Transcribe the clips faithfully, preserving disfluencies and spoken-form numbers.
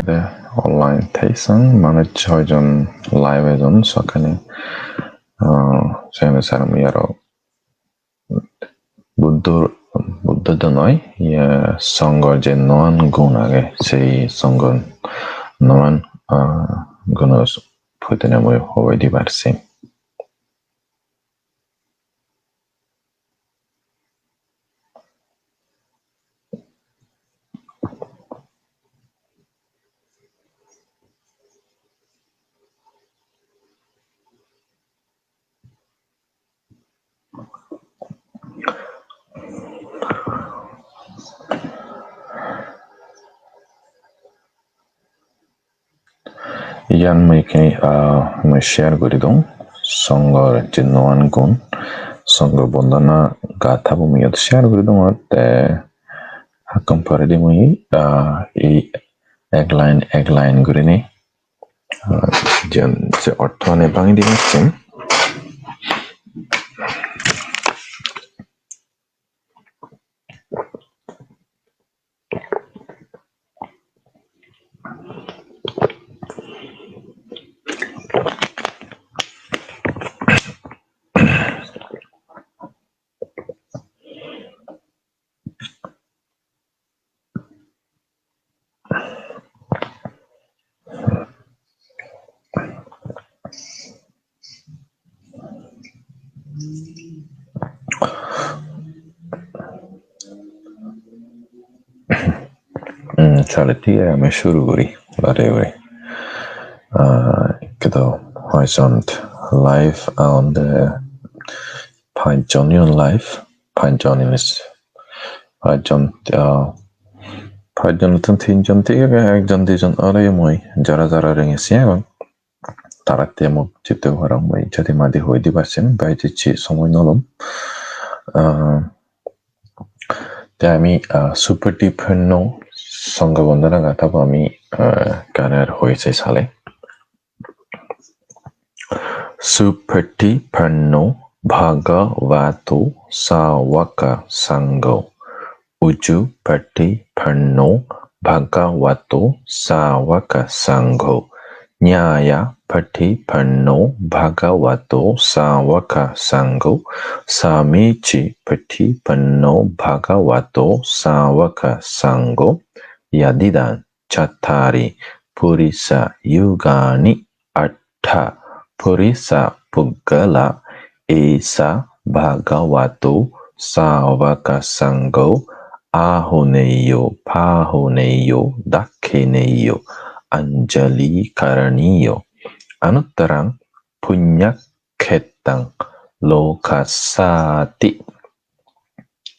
Te online thai sang manuj hoijon live ejon sokkene, ah, sene sara mui aro Buddho, Buddho do noi, ye, Songhor je noan gun age, sei Songhor noan, ah, guno poidene mui hobei dibar sei. Iyan mui ki, ah, mui share guri dong. Songhor je noan gun, Songho bondona gatha bo mui iyot share guri dong, te hakkon poredi mui, ah, ei ek line, ek line gurinei, ah, jen je ortho ani bangi dibatte. Hmm, sale thik age, ami shuru guri, bare guri. Ah, ekkedo hoijon live on the, pajjon iyon live, pajjon inis, pajjon, ah, pajjonottun tinjon thik age, ekjon dijon aro mui, jara jara rengesi agon. Taratte mui jitte parong mui jadi madi hoi dibar sen, bai jicche somoi no lom. Ah, te ami, ah, Supaṭipanno Sangha Vandana Gatha bo ami, ah, ekkana hoi sei sale. Supaṭipanno bhagavato sāvakasaṅgho. Ujupaṭipanno bhagavato sāvakasaṅgho. Ñāyapaṭipanno bhagavato sāvakasaṅgho. Sāmīcipaṭipanno bhagavato sāvakasaṅgho. Yadidaṃ cattāri purisayugāni aṭṭha purisapuggalā, esa bhagavato sāvakasaṅgho, āhuneyyo pāhuneyyo dakkhiṇeyyo añjalikaraṇīyo, anuttaraṃ puññakkhettaṃ lokassāti.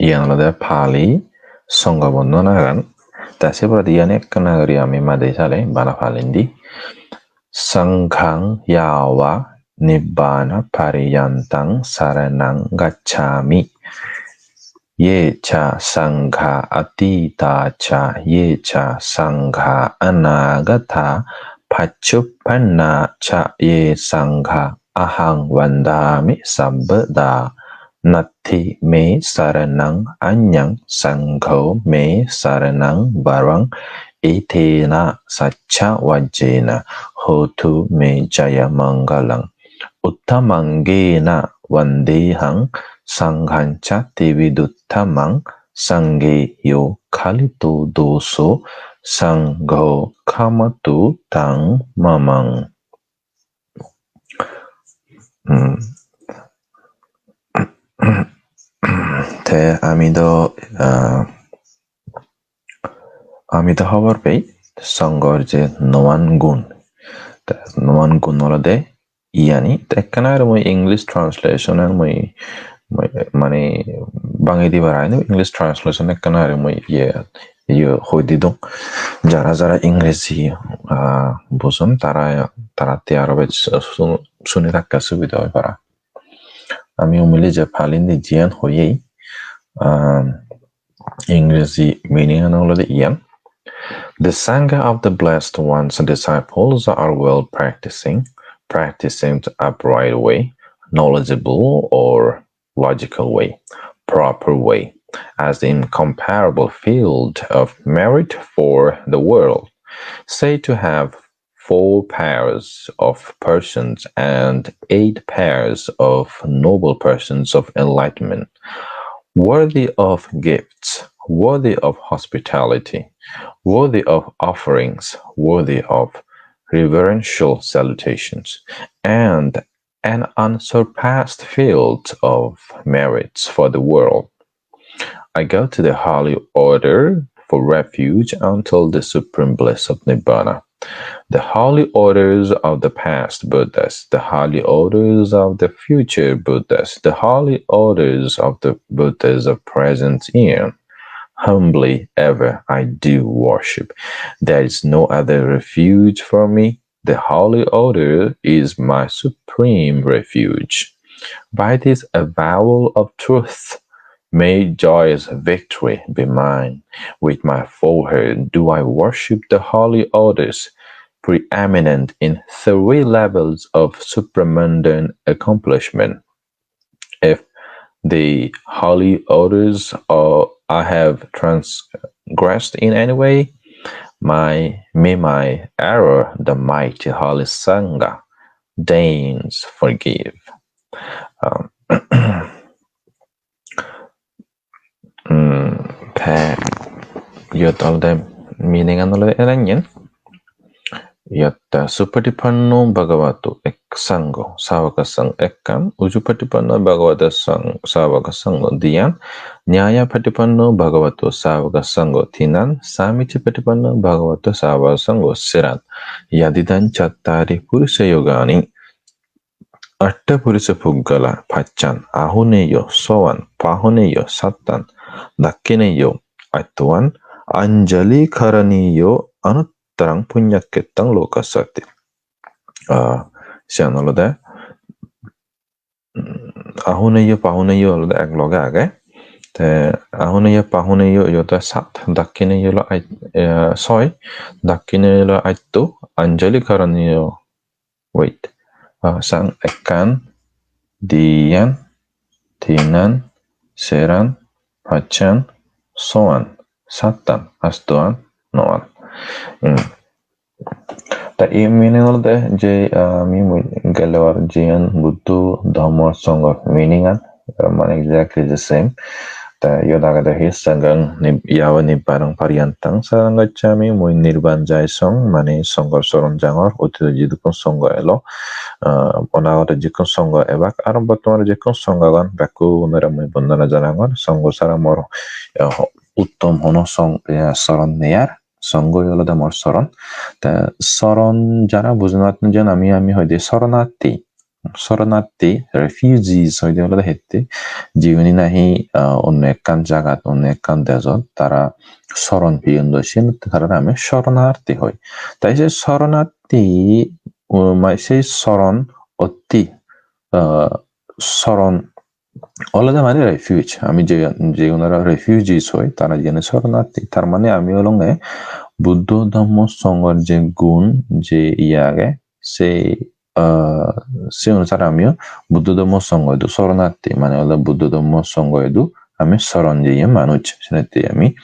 Iyan olode Pali Sangha Bondona gan. Te se poredi iyan ekkana guri ami madi sale bana Pali indi. Saṅghaṃ yāva nibbānapariyantā saraṇaṃ gacchāmi. Ye ca saṅghā atītā ca, ye ca saṅghā anāgatā, paccuppannā ca ye saṅghā, ahaṃ vandāmi sabbadā. Natthi me saraṇaṃ aññaṃ, saṅgho me saraṇaṃ varaṃ, etena saccavajjena hotu me jayamaṅgalaṃ. Uttamaṅgena vandehaṃ saṅghañca tividuttamaṃ, saṅghe yo khalito doso, saṅgho khamatu taṃ mamaṃ. Hmm. Te ami do, ah, ami do hobor pei Sanghor je noan gun. Te noan gun olode iyani. Te ekkana guri mui English translation-an mui, mui mane bangi dibar ai no, English translation ekkana guri mui iye, iye hoi di dong. Jara jara Ingreji, ah, bujon tara, tara te aro bej su-, suni thakke subida oi para. Ami umili je Pali indi jiyan hoyei, ah, Ingreji meaning-an olode iyan. The Sangha of the Blessed One's disciples are well practicing, practicing the upright way, knowledgeable or logical way, proper way, as the incomparable field of merit for the world. Said to have four pairs of persons and eight pairs of noble persons of enlightenment, worthy of gifts, worthy of hospitality, worthy of offerings, worthy of reverential salutations, and an unsurpassed field of merits for the world. I go to the holy order for refuge until the supreme bliss of Nibbana. The holy orders of the past Buddhas, the holy orders of the future Buddhas, the holy orders of the Buddhas of present eon, humbly ever I do worship. There is no other refuge for me. The holy order is my supreme refuge. By this avowal of truth, may joyous victory be mine. With my forehead do I worship the holy orders, preeminent in three levels of supramundane accomplishment. If the holy orders or I have transgressed in any way, my may my error the mighty holy Sangha deigns forgive. Um, mm, te iyot olode meaning an olode enanyen. Iyot, eh, supatipanno bhagavato ek sangho, savaka sangho ekkan, ujupapanno bhagavato sang-, savaka sangho diyan, nyayapatipanno bhagavato savaka sangho tinan, samiccapapanno bhagavato savaka sangho seran, yadidan cattari purisa yugani, aṭṭha purisa puggala pacchan, ahuneyo sovan, pahuneyo sattan, dakkhineyo attuvan, anjali karaniyo anut- tarang punyakkhettang lokassati. Ah, siyan olode, mm, ahuneyo pahuneyo olode ek loge age. Te ahuneyo pahuneyo iyot sat, dakkhineyo olo ait-, eh, soi, dakkhineyo olo atto, anjali karaniyo, wait. Ah, sang ekkan, diyan, tinan, seran, pacchan, soan, sattan, astoan, noan. Hmm. Ta ei meaning olode je, ah, ami mui gelebar jiyan Buddho Dhammo Sangho meaning an, ah, mane exactly the same. Ta iyot agede hi, Sanghang nib-, yava nibbanang pariyantang saraṇaṃ gacchāmi, mui nirban jai song, mane Sanghor soron jangor, otito jidukkun Sangho elo, ah, onagote jidukkun Sangho ebak, aro bottomane jidukkun Sangho agon, bekkunore mui bondona janangor, Sangho sara mor, ah, uttom hono song-, ah, soron nei ar, Sangho olode mor soron. Te soron jara buji no patton, jen ami, ami hoide soronarthi. Soronarthi, refugees hoide olode hette, jiuni nahi, ah, onno ekkan jagat, onno ekkan dejot tara soron peyon do, siyen tarare ami soronarthi hoi. Tai se soronarthi, o, ma-, sei soron otti, ah, soron olode mane refuge. Ami je, je onara refugees hoi, tara jene soronarthi. Tar mane ami olonge Buddho Dhammo Sanghor je gun, je iye age, se, ah, se onusare amiyo Buddho Dhammo Sangho idu soronarthi, mane olode Buddho Dhammo Sangho idu ami soron jeye manuj, senette ami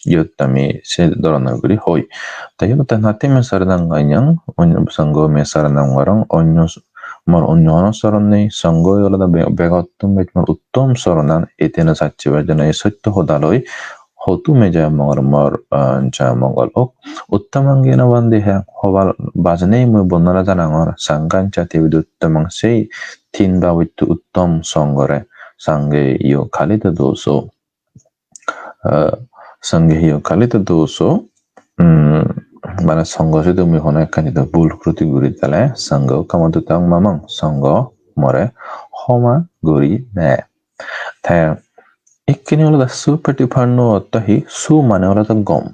iyot ami se dhoronor guri hoi. Te iyot te natthi me saraṇaṃ gayaṃ, onyo sangho me saraṇaṃ varaṃ, onyo s-, mor onyo hono soron nei, Sangho olode be-, begottun bej mor uttom soronan, etena sacce vajjana, ei sotto hodaloi hotu me jaya mongol, mor, ah, jaya mongol ok. Uttamaṃ yena vandehaṃ, hobal bajenei mui bondona janangor, Saṅghañca tividhuttamaṃ, sei tin babottun uttom Sanghore, Saṅghe yo khalita doso, ah, Saṅghe yo khalita doso, mm, mane Sangho sidu mui hono ekkan jidu bhul kruti guri thale, Saṅgho khamadutaṃ mamaṃ, Sangho more homa guri de. Te ikkini olode supatipanno ortho hi? Su mane olode gom.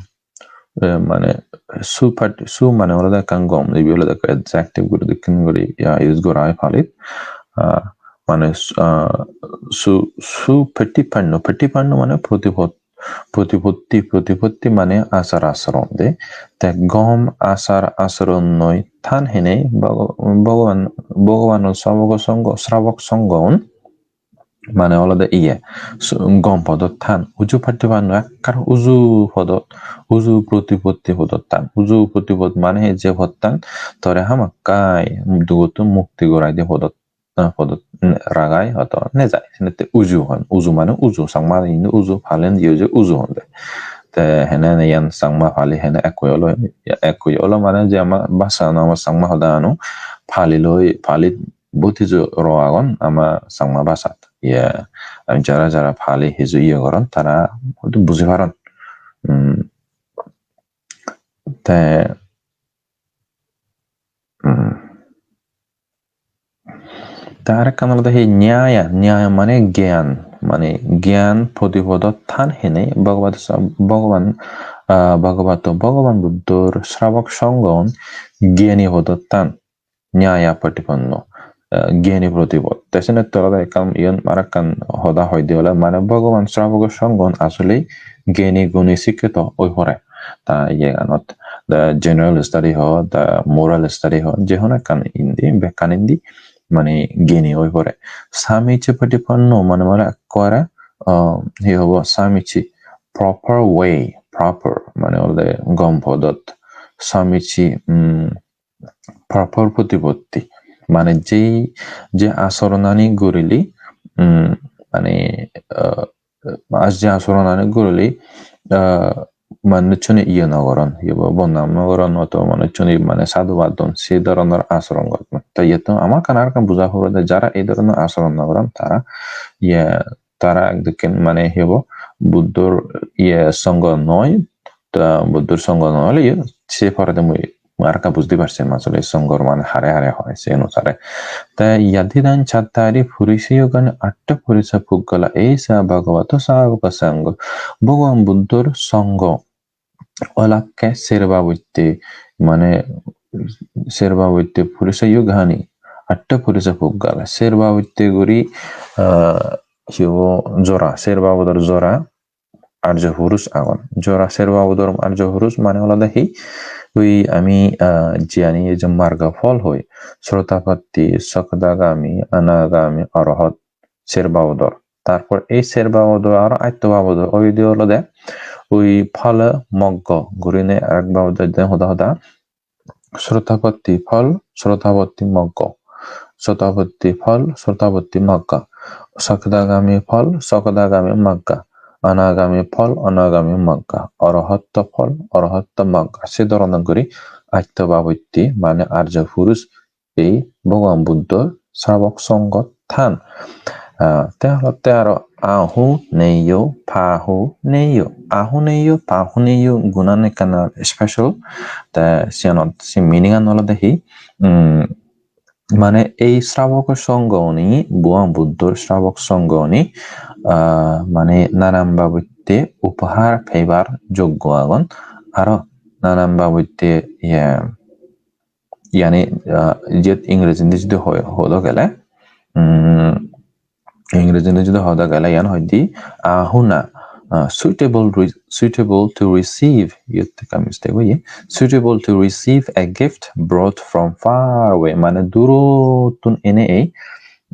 Eh, mane supat-, su mane olode ekkan gom. Ibe olode ekkan adjective guri dokken guri, ya, use gora oi palit. Ah, mane su-, ah, su-, supatipanno, patipanno mane protipot-, protipotti, protipotti mane achar acharon de. Te gom achar acharon noi than henei Bhogo-, Bhogoban, Bhogobanor srabok sangho, srabok sangho un mane olode iye, so, gom podot than. Uju pratipaddo ekkar uju podot, uju protipotti podot than. Uju protipod mane he je podtan tore hamakkai dugottun mukti gorai de podot, ah, podot, mm, ragai hoto nejai. Senette uju hon. Uju mane uju, Changma indi uju, Pali indi uju, uju honde. Te hene hene iyan Changma Pali hene ekku olo, ekku olo mane je ama bhasha ano, ama Changma hoda ano Pali loi, Pali bhut hiju ro agon ama Changma bhashat. Iye, ami jara jara Pali hiju iye goron, tara hoyto buji paron. Mm, te, mm, te arekkan olode hi nyaya, nyaya mane gyan, mane gyan protipodot than hene Bhagavad, Bhagavan, ah, Bhagavato Bhagavan Buddhor srabok songho gyani podot than. Nyaya pratipaddo, eh, gyani protipod. Te senotte olode ekkan iyen arekkan hoda hoide ole mane Bhogoban srabogo songgon asole gyani guni sikkito oi pore. Ta iyeganot, the general study ho, the moral study ho, je hono ekkan indi, bekkan indi, mane gyani oi pore. Samichi pratipaddo mane mane ekkore, ah, hi hobo, samichi, proper way, proper, mane olode gom podot. Samichi, mm, proper protipotti, mane je, je asoronani gurile, mm, mane, ah, ah, je asoronani gurile, ah, manuchchune iye no goron, iye bo-, bodnam no goron, oto manuchchune mane sadhubad don, se dhoronor asoron goron. Ta iyettun ama ekkan arekkan buja puribo de, jara ei dhoronor asoron no goron, tara iye, tara ekdokken mane hi hobo, Buddhor iye songho noi, ta Buddhor songho no oleyo, se porede mui arekka bujdi parsi, asole songhor mane hare hare hoi, se onusare. Te yadidaṃ cattāri purisayugāni aṭṭha purisa puggalā, esā bhagavato sāvaka saṅgho. Bhogoban Buddhor songho olakke serbabotte, mane serbabotte purisayugāni aṭṭha purisa puggalā. Serbabotte guri, ah, hi hobo, jora, serbabodor jora arjo purus agon. Jora serbabodor arjo purus mane olode hi? Ui ami, ah, jiyani ei je margo phol hoi, srotapatti, sakadagami, anagami, arahat, serbabodor. Tarpor ei serbabodor aro atto babodor oyede olode ui phalo moggo gurine arek babodor de hoda hoda. Srotapatti phol, srotapatti moggo. Srotapatti phol, srotapatti moggo. Sakadagami phol, sakadagami moggo. Anagami phol, anagami moggo. Arahatta phol, arahatta moggo. Se dhoronor guri atto babotte mane arjo purus ei Bhogoban Buddhor srabok songho than. Ah, te olotte aro ahuneyyo, pahuneyyo. Ahuneyyo, pahuneyyo gunan ekkan special. Te siyanot se meaning-an olode hi? Mm, mane ei srabok songhoni, Bhogoban Buddhor srabok songhoni, ah, mane nanan babotte upohar pebar joggo agon. Aro nanan babotte, iye, iyani, ah, iyot Ingrejindi judi hoi, hodo gele, mm, Ingrejindi judi hodo gele iyan hoide ahuna, ah, suitable re-, suitable to receive, iyot ekkan mistake oye, suitable to receive a gift brought from far away, mane durottun ene ei,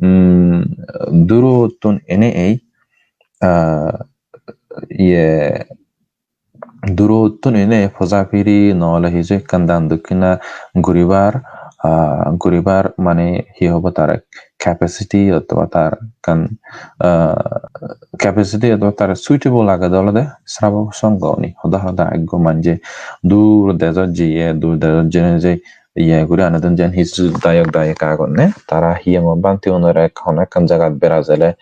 mm, durottun ene ei, ah, iye, durottun ene poja piri, no ole hiju ekkan dan dokkina guribar, ah, guribar mane hi hobo, tar capacity otoba tar ekkan, ah, capacity otoba tar suitable agede olode srabok songhoni. Hoda hoda ekko manje dur dejot jeye, dur dejot jeinei je iye guri anodon, jen hiju dayok dayika agonne, tara hi amo bhantegunore ek-, hono ekkan jagat bera jele,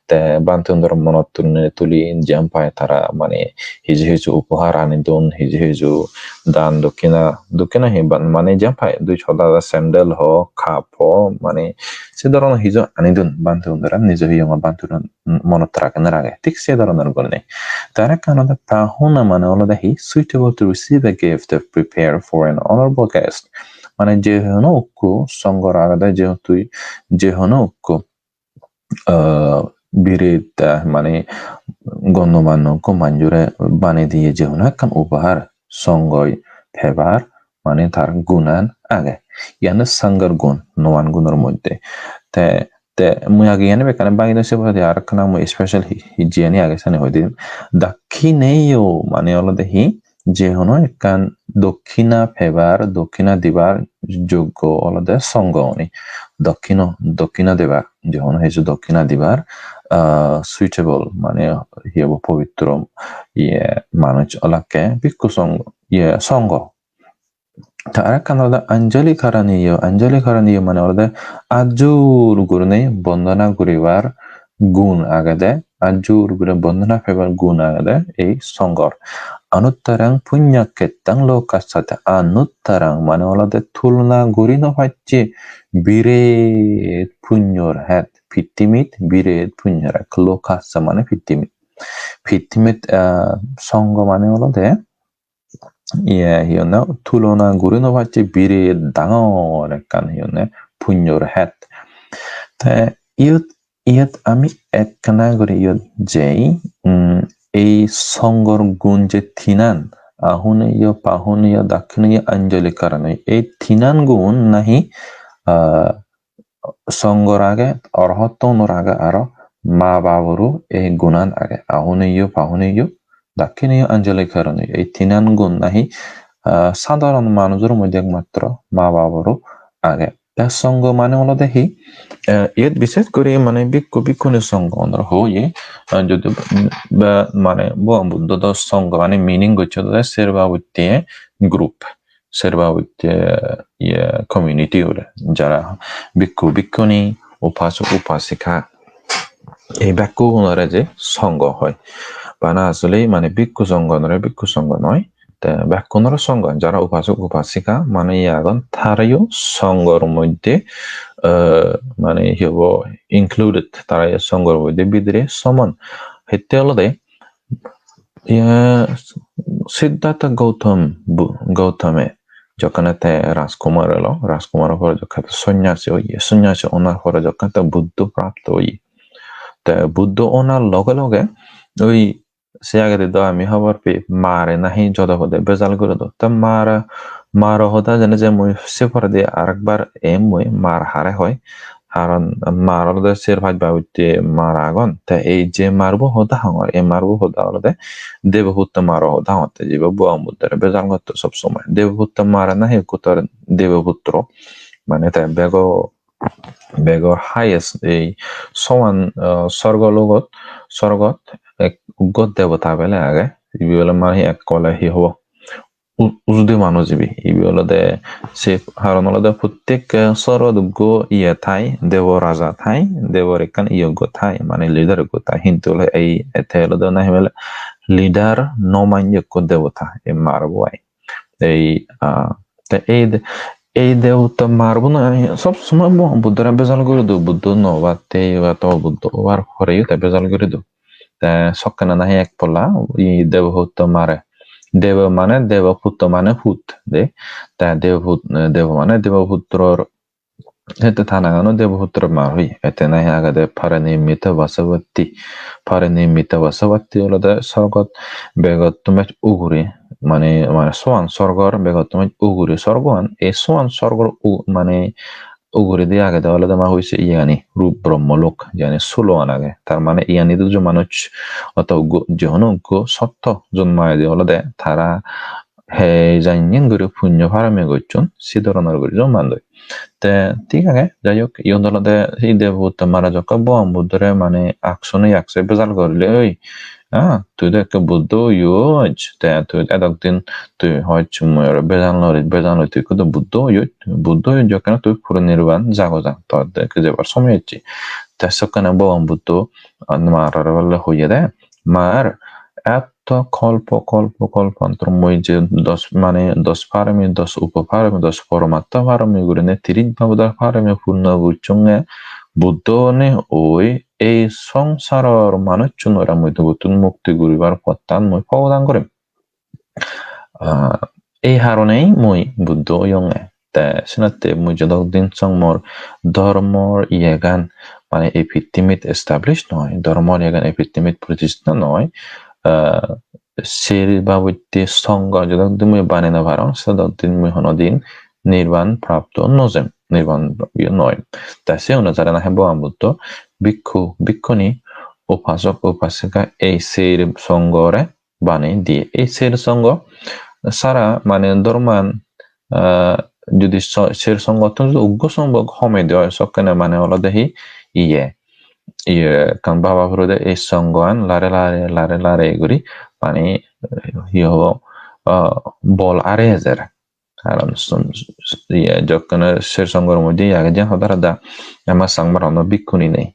te bhantegunore monot tulinei tuli jiyan pai tara mane hiju hiju upohar anidon, hiju hiju dan dokkina, dokkina hi ban-, mane jiyan pai duj hoda hoda sandal ho, cup ho, mane se dhoronor hiju anidon bhantegunore, nijo hiyongo bhantegun monot ragene rage, thik se dhoronor gurinei. Te arekkan olode pahuna mane olode hi, suitable to receive a gift prepared for an honorable guest. Mane je hono ekko songhor agede, je tui je hono ekko, ah, biret, ah, mane gonnomanno ekko manjore banei diye je hono ekkan upohar songhoi pebar mane tar gunan age. Iyan sanghor gun, noan gunor moddhe. Te Te mui age iyani bekkani bagi dong, se poredi aro ekkana mui special hi, hi jiyani age siyani hoi dim. Dakkineyo mane olode hi, je hono ekkan dokkina pebar, dokkina dibar joggo olode songho oni. Dokkino, dokkina debar, je hono hissu dokkina dibar, ah, suitable, mane hi hobo, pobitro, iye, manuj olakke bhikkhu songho, iye, songho. Te arekkan olode anjali karaniyo, anjali karaniyo mane olode ajjur gurinei bondona guribar gun agede, ajjur guri bondona pebar gun agede ei songhor. Anuttarang punyakkettang lokassa, te anuttarang mane olode tulona guri no pacche biret punyor het, pittimit biret punyor het, lokassa mane pittimit. Pittimit, ah, songho mane olode iye, hi honne, tulona guri no pacche biret dangor ekkan, hi honne, punyor het. Te iyot, iyot ami ekkana guri iyot jei, mm, ei songhor gun je tinan, ahuniyo, pahuniyo, dakkiniyo, anjali karaniyo, ei tinan gun nahi, ah, songhor age, orhotto unor age, aro ma baboro ei gunan age. Ahuniyo, pahuniyo, dakkiniyo, anjali karaniyo. Ei tinan gun nahi, ah, sadharon manujor moddhe ekmatro ma baboro age. Te songho mane olode hi, eh, iyot bishes guri mane bhikkhu bhikkhuni songho onore hoye, ah, jodi, mm, ba mane Bhogoban Buddho do songho mane meaning gocche olode serbabotte group. Serbabotte, iye, community ore, jara bhikkhu, bhikkhuni, upasok, upasika, ei bekkugunore je songho hoi. Bana asole mane bhikkhu songho nore, bhikkhu songho noi. Te bekkunore songho, jara upasok, upasika mane iye agon, tarayo songhor moddhe, eh, mane hi hobo, included, tarayo songhor moddhe bidire somon. Hitte olode, Iye, Siddhartha Gautam Bu-, Gautame jokkene te Rajkumar elo, Rajkumar pore jokkene te sonyasi oye, sonyasi onar pore jokkene te Buddho prapto oye. Te Buddho onar loge loge oi se agedi do ami hobor pei mare nahi jodo pode bejal guri do. Te mare, maro hoda jene je mui se poredi arekbar em mui mar hare hoi. Haron mar olode ser paj babotte mar agon. Te ei je marbo hoda hongor, ei marbo hoda olode Deboputto maro hoda hongotte, jibe Bhogoban Buddhore bejal gotto sob somoi. Deboputto mare nahi ekko tor Deboputro, mane te bego, bego highest ei soman, ah, sorgo logot, sorgot ek uggo debota bele age. Ibe ole mane ekko ole hi hobo? U-, ujude manuj ibe. Ibe olode se haron olode prottek, eh, sorgot ekko iye thai, debo raja thai, debor ekkan iye ekko thai, mane leader ekko thai. Hintu ole ei ete olode nahi bele leader no manye ekko debota, ei marbo ai. Ei, ah, te ei de-, ei debota marbo nahi sob somoi Bu-, Buddhore bejal guri do, Buddho no obatte, iye to Buddho obar poreyo te bejal guri do. Te sokkene nahi ek polla, i Deboputto mare. Debo mane, Deboputto mane put, de. Te Deboput-, Debo mane Deboputror, ete ta nangano Deboputtor mar oi. Ete nahi agede Parinimmita Vasavatti. Parinimmita Vasavatti olode sorgot begotto mej ugure, mane, mane soan sorgor begotto mej ugure sorgoan. Ei soan sorgor u-, mane uguredi agede olode ma hoise iyegani, rup brahmolok, jiyani suloan age. Tar mane iyani do je manuj, oto uggo, je hono uggo sotto jonmo ede olode tara hei janyen guri punyo parami gocchon, se doronor guri jonmandoi. Te thik age, jai hok, iyot olode hi Deboputto mare jokke Bhogoban Buddhore mane aksone akse bejal gorile, oi, ah, tui do ekke Buddho oyoj, te tui edok din tui hoj mui aro bejal nw ri, bejal nw ri, tui ekko do Buddho oyoj, Buddho oyoj jokkene tui puro nirban jago jang, tor de jebar somoy ecche. Te sokkene Bhogoban Buddho, ah, marore bole hoyede, mar, etto kolpo, kolpo, kolpantor mui je dos, mane dos parami, dos upoparami, dos poromatto parami gurinei tiris babodor parami purno gocchonge, Buddho onei oi ei songsaror manuchchunore mui dugottun mukti guribar pottan mui pogodan gorim. Ah, ei haronei mui Buddho oyonge. Te senotte mui jodok din song mor dhormor iyegan, mane ei pittimit establish noi, dhormor iyegan ei pittimit protistha noi. Ah, se babotte songho jodok din mui banei no parong, sedok din mui hono din nirban prapto no jem, nirban yo noi. Te se onusare nahi Bhogoban Buddho bhikkhu, bhikkhuni, upasok, upasika ei ser songgore banei diye. Ei ser songgo sara mane dhorman, ah, judi so-, ser songgottun judi uggo sombok homei de oi, sokkene mane olode hi iye, iye ekkan baba purode ei songgoan lare lare, lare lare guri mane hi hobo, ah, bol are ejer. Karon sun-, iye, jokkene ser songgor moddhe iye age, jen hoda hoda ama Changmar hono bhikkhuni nei.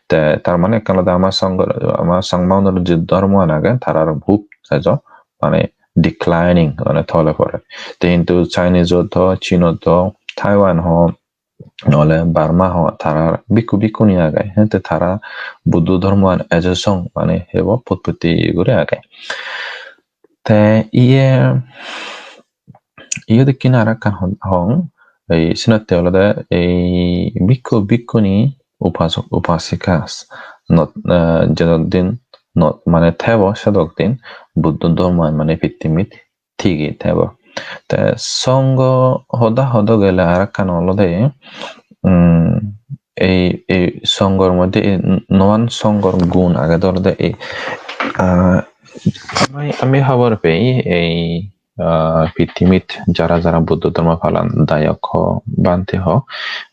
Te tar mane ekkan olode ama songgor, ama Changma unor je dhormoan age, tarar hub ejo, mane declining, mane tole pore. Te hintu Chinese-ot ho, Chinot ho, Taiwan ho, nole Burma ho, tarar bhikkhu bhikkhuni age. He, te tara Buddho dhormoan ejo song, mane hebo potpotti guri age. Te iye, iyot ekkan aro ekkan hon-, hong, ei senotte olode ei bhikkhu bhikkhuni upasok upasika not, eh, jedok din not mane thebo sedok din Buddho dhormoan mane pittimit tige thebo. Te songgo hoda hodo gele aro ekkan olode, um, ei, ei songgor moddhe ei nuan songgor gun agede olode ei, ah, ami, ami hobor pei ei, ah, pittimit jara jara Buddho dhormo palan dayok ho, bhante ho,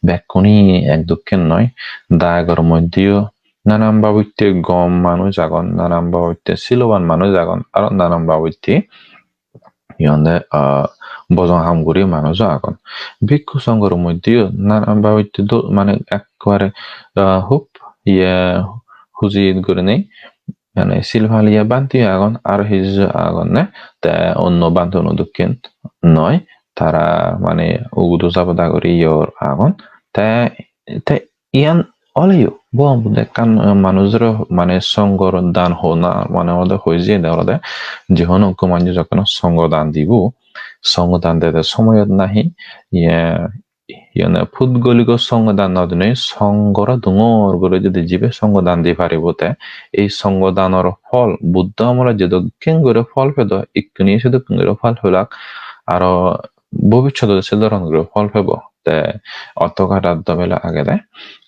bekkune ek dokken noi. Dayogor moddheyo nanan babotte gom manuj agon, nanan babotte siloban manuj agon, aro nanan babotte hi honde, ah, bojong ham guri manujo agon. Bhikkhu songgor moddheyo nanan babotte do-, mane ekkubare, ah, hub iye huji gurinei, mane sil paliye bhanteyo agon, aro hiju agonne, te onno bhanteguno dokken noi, tara mane ugudo jaboda guri iyor agon. Te, te iyan oleyo Bhogoban Buddho ekkan, eh, manujore mane songgor dan hona, mane olode hoi jiyede olode je hono ekko manuje jokken songgo dan dibo, songgo dan dede somoyot nahi, iye, iyene pudgoligo songgo dan no dinei songgore dungor guri judi jibe songgo dan di paribo te ei songgo danor phol Buddho amolot jedokken guri phol pedo, ikkune sedokken guri phol pelak, aro bobissodot se doron guri phol pebo. Te otto ghadat dobela agede.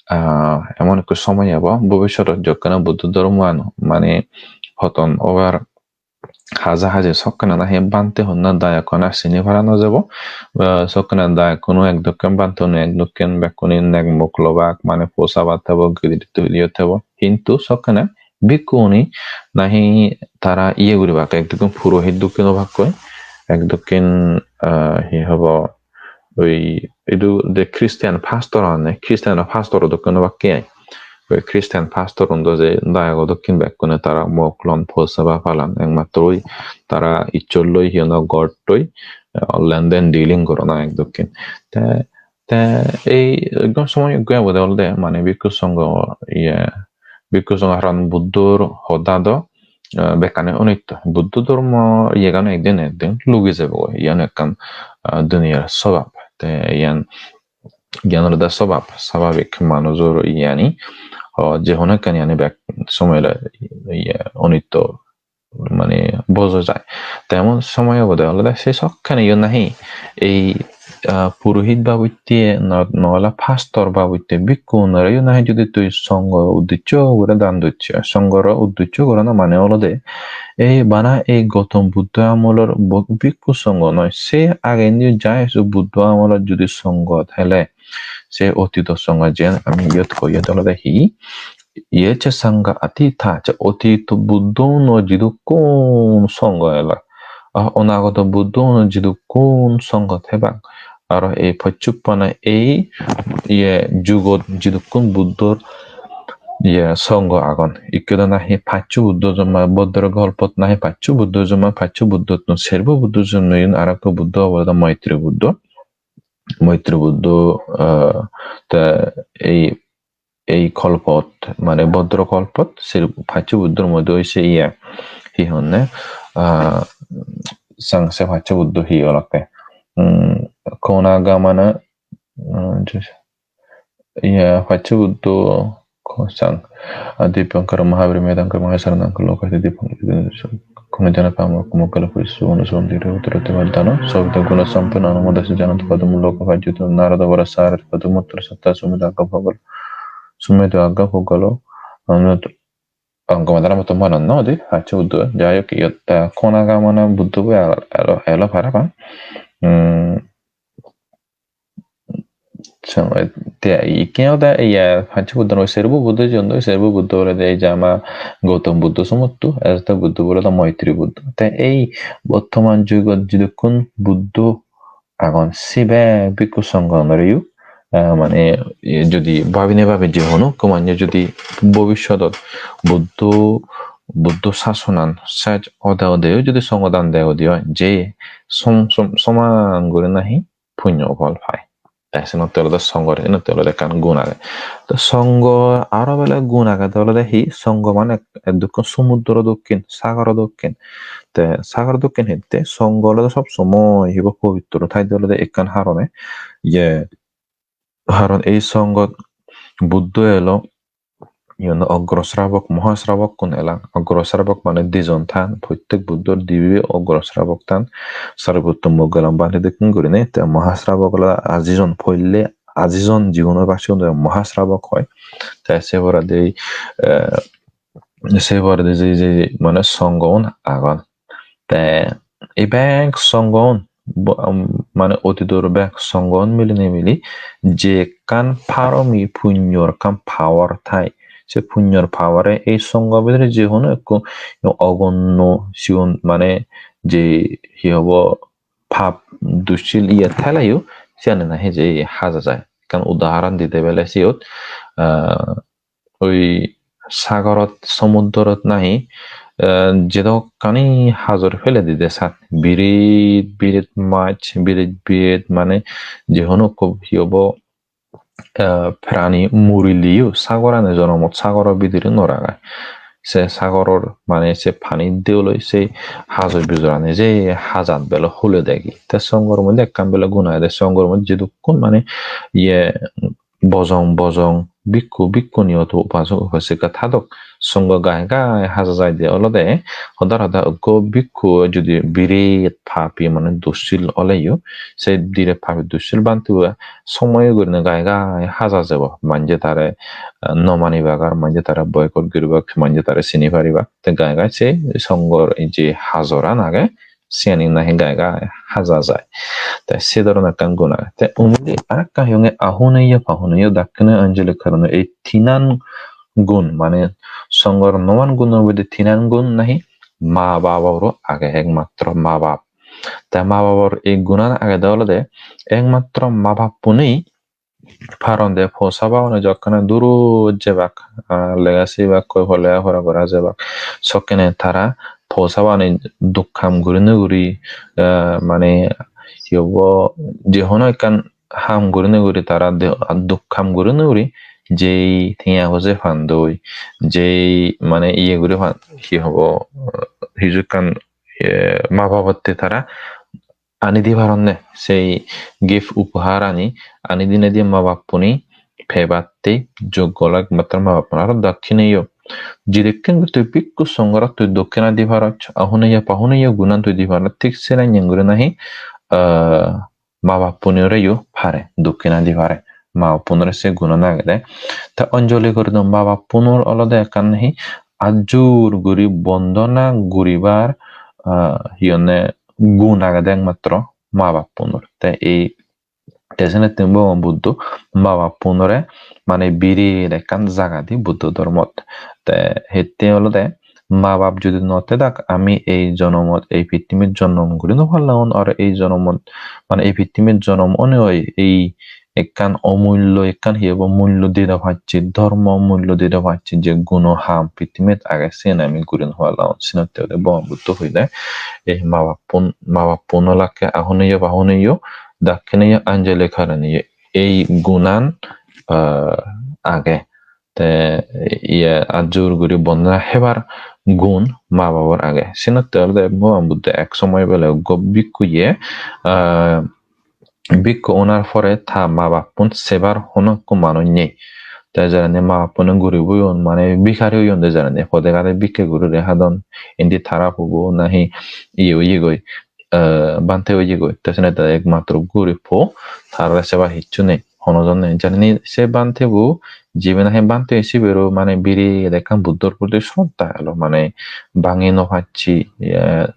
Ah, emon ekko somoy ebo, bobissodot jokkene Buddho dhormoan mane poton obar haja haji sokkene nahi bhante honna dayok honna sini para no jebo. Ah, sokkene dayokkuno ek dokken, bhanteguno ek dokken, bekkune nek mok lobak, mane posabat thebo, gidire tuliyo thebo. Hintu sokkene bhikkhuni nahi tara iye guribak, ek dokken purohit dokken obakkoi, ek dokken, ah, hi hobo, oi idu de Christian pastor ane, Christian pastor dokken obakke ai. Oi Christian pastor undo je dayogo dokken bekkune tara mok lon, posaba palan, ekmatro oi tara icchor loi hi honne gortoi, eh, lenden dealing gorana ek dokken. Te, te ei ekdom somoy ekko obode olode mane bhikkhu songgo, iye, bhikkhu songgo haron Buddhor hoda do, eh, bekkani onitto. Buddho dhormo iyegani ekdin ekdin lugi jebogoi. Iyan ekkan, eh, duniyar sobab. Te iyan, iyan olode sobab, sababik manujor iyani. O, je hono ekkan iyani bek somoy le, iye, onitto mane bojo jai. Te emon somoy obode olode se sokkene yo nahi ei, ah, purohit babotte no, no ole pastor babotte bhikkhunoreyo nahi judi tui songgo uddiccho guri dan docche, songgoro uddiccho gorana mane olode ei bana ei Gautam Buddho amolor bo-, bhikkhu songgo noi, se agendi jai su Buddho amolot judi songgo thele, se otito songgo jen ami iyot hoi, iyot olode hi, iye je sangha atita, je otito Buddho uno jidukkun songgo elak, ah, onagoto Buddho uno jidukkun songgo thebak, aro ei pocchuppana ei iye jugot jidukkun Buddhor iye songgo agon. Ikke do nahi paccho Buddho jomma, Bhodro Golpot nahi paccho Buddho jomma, paccho Buddhottun serbo Buddho jomma, iyun aro ekko Buddho obo, Maitri Buddho. Maitri Buddho, ah, te ei, ei kolpot, mane Bhodro Kolpot, se paccho Buddhor moddhe oise iye, hi honne, ah, sang se paccho Buddho hi olakke. Hmm, Konagamana, hmm, je-, iye, paccho Buddho, Kosang. Adibyankara Mahavira Medankara Mahasaranankara Lokasi Dibyankara Kunajana Pamokumukkala Pusu Unusunti Rutruti Vadano Sobhita Guna Sampanno Anumodasi Janantu Padumuloka Pajjito Narada Varasarati Padumuttara Satta Sumedha Agga Pogalo Sumedha Agga Pogalo Anut Angkamadara Motto Mananno Adi Hachi Buddho Jayok Iyot Konagamana Buddho Elo Elo Parapang. Hmm. Te ikke ode iya Pancha Buddho noi, serbo Buddho jiyon doi, serbo Buddho olode ei jama Gautam Buddho somotto, ejotte Buddho olode Maitri Buddho. Te ei bottoman jugot jidukkun Buddho agon, sibe bhikkhu songho onoreyo, ah, mane, e, jodi babine babe je hono ekko manje jodi bobissodot Buddho, Buddho sasonan sej ode odeyo jodi songho dan de ode oi, je som-, som-, soman guri nahi punyo phol pai. Te senotte olode songor, enotte olode ekkan gun age. Te songho aro bele gun agede olode hi? Songho mane ek-, ekdokkan sumudro dokken, sagoro dokken. Te sagoro dokken hitte songho olode sob somoi hibo pobitro thaide olode ekkan harone. Ye, haron ei songhot Buddho elo, iyen Ogro Srabok, Moha Srabokkun elang. Ogro Srabok mane dijon tan, prottek Buddhor dibe Ogro Srabok tan, Sariputto, Moggalam, Bhante dokken gurinei. Te Moha Srabok olode ajijon, poille ajijon jigun obak sigun Moha Srabok hoi. Te se poredi, eh, se poredi je, je mane songhoun agon. Te ei bek songhoun bo-, um, mane otidor bek songhoun milinei mili je ekkan paromi punyor ekkan power thai, se punyor power-e ei songho bidire je hono ekko ogonno sigon mane je hi hobo pap dussil iye theleyo siyani nahi je haja jai. Ekkan udaharon dide bele siyot, ah, oi sagorot, somudorot nahi, eh, jedokkani hajor pele dide sat, biret biret mach, biret biret mane je hono ekko hi hobo, eh, prani murileyo sagorani jonomot sagoro bidire no ragai. Se sagoror mane se pani deoloi se hajor bijorani je hajat bele hule degi. Te songhor moddhe ekkan bele gun agede, songhor moddhe jedukkun mane iye bojong bojong bhikkhu bhikkhuni oto upasok upasika thadok songho gai gai haja jaide olode hodar hodar ekko bhikkhu judi biret papi mane dussil oleyo, se biret papi dussil bhante-bo somoy gurinei gai gai haja jebo, manje tare, eh, no manibak ar manje tare boycott guribak, manje tare sini paribak. Te gai gai se songhor je hajoran age, siyani nahi gai gai haja jai. Te se dhoronor ekkan gun age. Te undi arekkan hi honge ahuneyo pahuneyo dakkine anjali karone, ei tinan gun, mane songhor noman gunor moddhe tinan gun nahi ma baboro age, ekmatro ma bap. Te ma babor ei gunan agede olode ekmatro ma bappune paron de, po sabagune jokkene durot jebak, ah, lega sigibakkoi, po lega pora gora jebak, sokkene tara po sabagune duk ham gurinei guri, ah, mane hi hobo, je hono ekkan ham gurinei guri tara de-, duk ham gurinei guri jei tenga poje pandoi, jei mane iye guri pan, hi hobo, hiju ekkan, eh, ma babotte tara ani di paronne, sei gift upohar ani, ani dinei di ma bappune pebatte joggo olak matro ma bappun. Aro dakkineyo, jidekken guri tui bhikkhu songhorot tui dokkina di paros, ahuneyo pahuneyo gunan tui di paros, thik senenyen guri nahi, ah, ma bappunoreyo pare, dokkina di pare. Ma bappunore se gunan agede. Te anjali guri do ma bappunor olode ekkan hi ajjur guri bondona guribar, ah, hi honne gun agede ekmatro ma bappunor. Te ei, te senotte Bhogoban Buddho ma bappunore mane biret ekkan jaga di Buddho dhormot. Te hitte olode ma bap judi no thedak, ami ei jonomot, ei pittimit jonom guri no parlong, aro ei jonomot, mane ei pittimit jonom onei oi ei ekkan omullo, ekkan hi hobo, mullo dida pacche, dhormo mullo dida pacche, je guno ham pittimit age, siyen ami guri no parlong. Senotte ode Bhogoban Buddho hoide, ei ma bappun, ma bappun olakke ahuneyo pahuneyo, dakkineyo anjali karaneyo, ei gunan, ah, age. Te iye ajjur guri bondona hebar gun ma babor age. Senotte olode Bhogoban Buddho ek somoy bele ekko bhikkhuye, ah, bhikkhu onar pore ta ma bappun sebar hono ekko manuj nei. Te jerani ma bappune gurib oyon, mane bikari oyon de jerani, pode gade bikke guri re hadon. Indi tara pubo nahi iye oyegoi, eh, bhante oyegoi. Te sene te ekmatro gurib po, tarare sebar hissu nei, hono jon nei. Jerani se bhante bo, jibe nahi bhante sibero mane biret ekkan Buddhor proti sroddha elo, mane bangi no pacche, eh,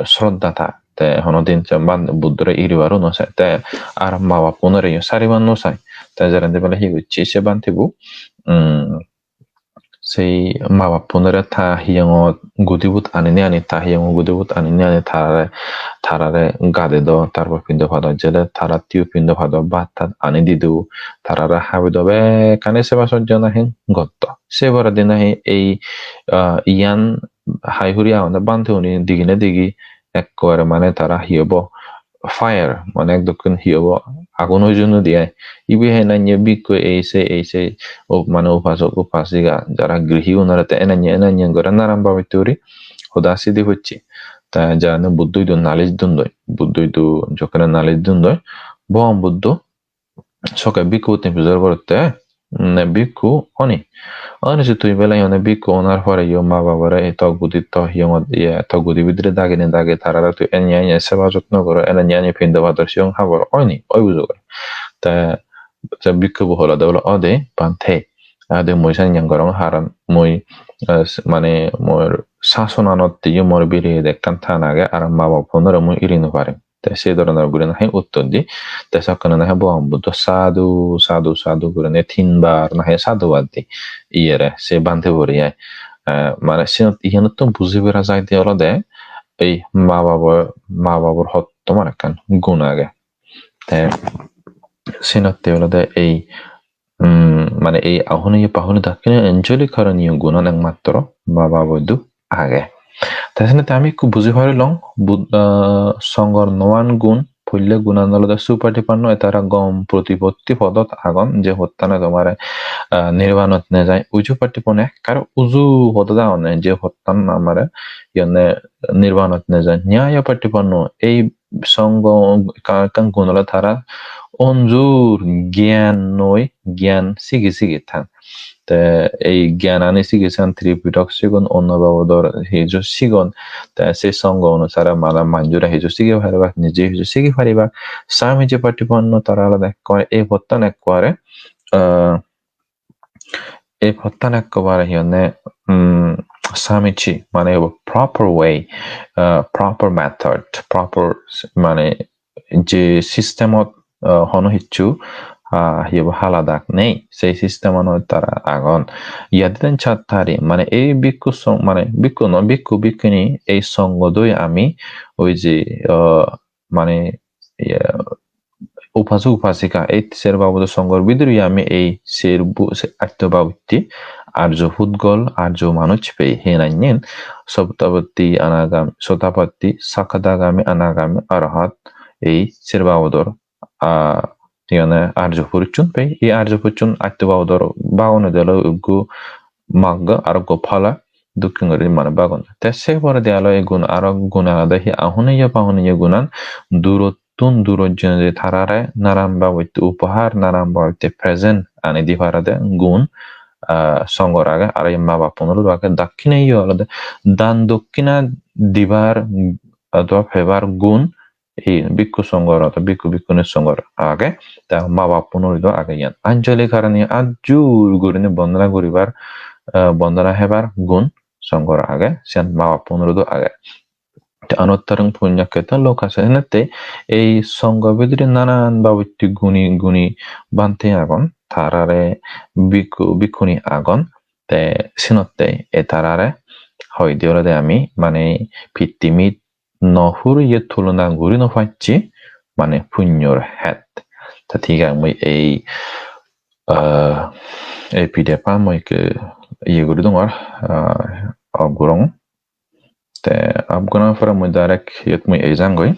sroddha ta. Te hono din se ban-, Buddhore iribaro no sai. Te ar ma bappunoreyo saribar no sai. Te jerani bele hi gocche se bhante bo, um, sei ma bappunore ta hiyongot gudibut anine ani, ta hiyongot gudibut anine ani tarare, tarare gade do, tarpor pindo padot jele taratteiyo pindo padot bhat tat ani dido, tarare habi do, bekkani seba sojjo nahi gotto. Se poredi nahi ei, ah, iyan hai huri agonde bhante uni digine digi ekkore mane tara hi obo, fire, mane ekdokken hi obo, agun oi jeyonnoi de ai. Ibe henanye bikku ei sei, ei sei, o, mane upasok upasika, jara grihi gunore te enanye, enanye gore nanan babotte guri hoda sidi pocche. Te jani Buddho idu nalis dundoi, Buddho idu jokkene nalis dundoi, Bhogoban Buddho sokke bikku utte pujor gorotte, ne bikku oni. Oni se tui bele hi honne bikku onar pore yo ma babore ei to gudi to hiyongot, iye, to gudi bidire dagine dagi tarare tui enya enya seba jotno goro, enya enya pindo pador siyong habor oini, oi bujo goro. Te, te bikku bo holode bole, "O de, bhante, ade mui sannyan gorong, haron mui, eh, s-, mane mor sasonanot yo mor biret ekkan tan age, ar ma bappunore mui iri no parim." Te se dhoronor guri nahi uttor di. Te sokkene nahi Bhogoban Buddho sadhu, sadhu, sadhu gurinei tinbar nahi sadhubad di. Iyere, se bhante bore ai. Eh, mane sinot, iyenottun buji para jai de olode ei ma babo, ma babor hottoman ekkan gun age. Te sinotte olode ei um, mane ei ahuni pahuni dakkine anjali karaniyo gunan ekmatro ma babo idu age. Te sene te ami ekku buji parilong, Bud-, ah, Songhor noan gun, poille gunan olode supatipanno, etara gom protipotti podot agon, je pottane tomare, ah, nirbanot nejai. Uju patipanno ekkare uju podot agonne, je pottan amare iyone nirbanot nejai. Nyaya patipanno, ei Songho ekka-, ekkan gun ole tara onjur gyan noi, gyan sigi sigi than. Te ei gyanani sigi san Tripitaka sigun, onno babodor hiju sigun. Te se songho onusare mane manjore hiju sigi paribak, nije hiju sigi paribak. Swamiji patipanno tara olode ekkore, ei pottan ekkore, ah, ei pottan ekkobare hi honne, um, Swamiji, mane proper way, uh, proper method, proper s-, mane je systemot, uh, hono hissu, uh, hi hobo, haladak nei, sei systemanot tara agon. Yadidam cattāri, mane ei bhikkhu song-, mane bhikkhu no, bhikkhu bhikkhuni ei songho doi ami oi je, uh, mane, iye, upasok upasika, ei ser babodo songhor bidire ami ei ser bu-, se atto babotte arjo pudgol, arjo manuj pei, henanyen Sotapatti, Anagami, Sotapatti, Sakadagami, Anagami, Arahat, ei ser babodor, a, iyone arjo puruchun pei, ei arjo puruchun atto babodor bagonde ole uggo magga, aroggo pala, dokken guri mane bagon. Te se poredi aro ei gun, aro gun agede hi ahuniya pahuniya gunan durottun durot jeinei je tarare nanan babotte upohar, nanan babotte present ani di parede gun, ah, songhor age, aro ei ma bappunoredo age. Dakkineyo olode dan dokkina dibar, ah, do pebar gun, ei bhikkhu songhor, oto bhikkhu bhikkhuni songhor age, te ma bappunoredo age iyan. Anjali karani ajjur gurinei bondona guribar, eh, bondona hebar gun songhor age, siyan ma bappunoredo age. Te anuttarang punyakkhetta lokassa, henette ei songho bidire nanan babotte guni guni bhante agon, tarare bhikkhu bhikkhuni agon, te sinotte e tarare hoide olode ami mane pittimit no puriye tulona guri no pacchi, mane punyor het. Ta thik age, mui ei, ah, ei P D F an mui ekku iye guri dongor, ah, off gorong. Te off goronor pore mui direct iyot mui ei jangoi.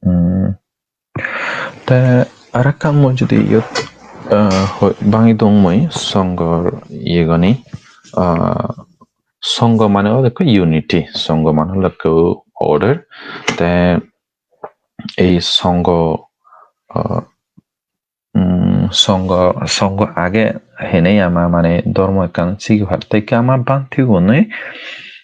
Hmm. Te arekkan mui judi iyot, ah, hoi-, bangi dong mui songhor iyegani, ah, songho mane olode ekko unity, songho mane olode ekko order. Te ei songho, ah, mm, songho, songho age hene ama mane dhormo ekkan sigi par. Te ikke ama bhantegune,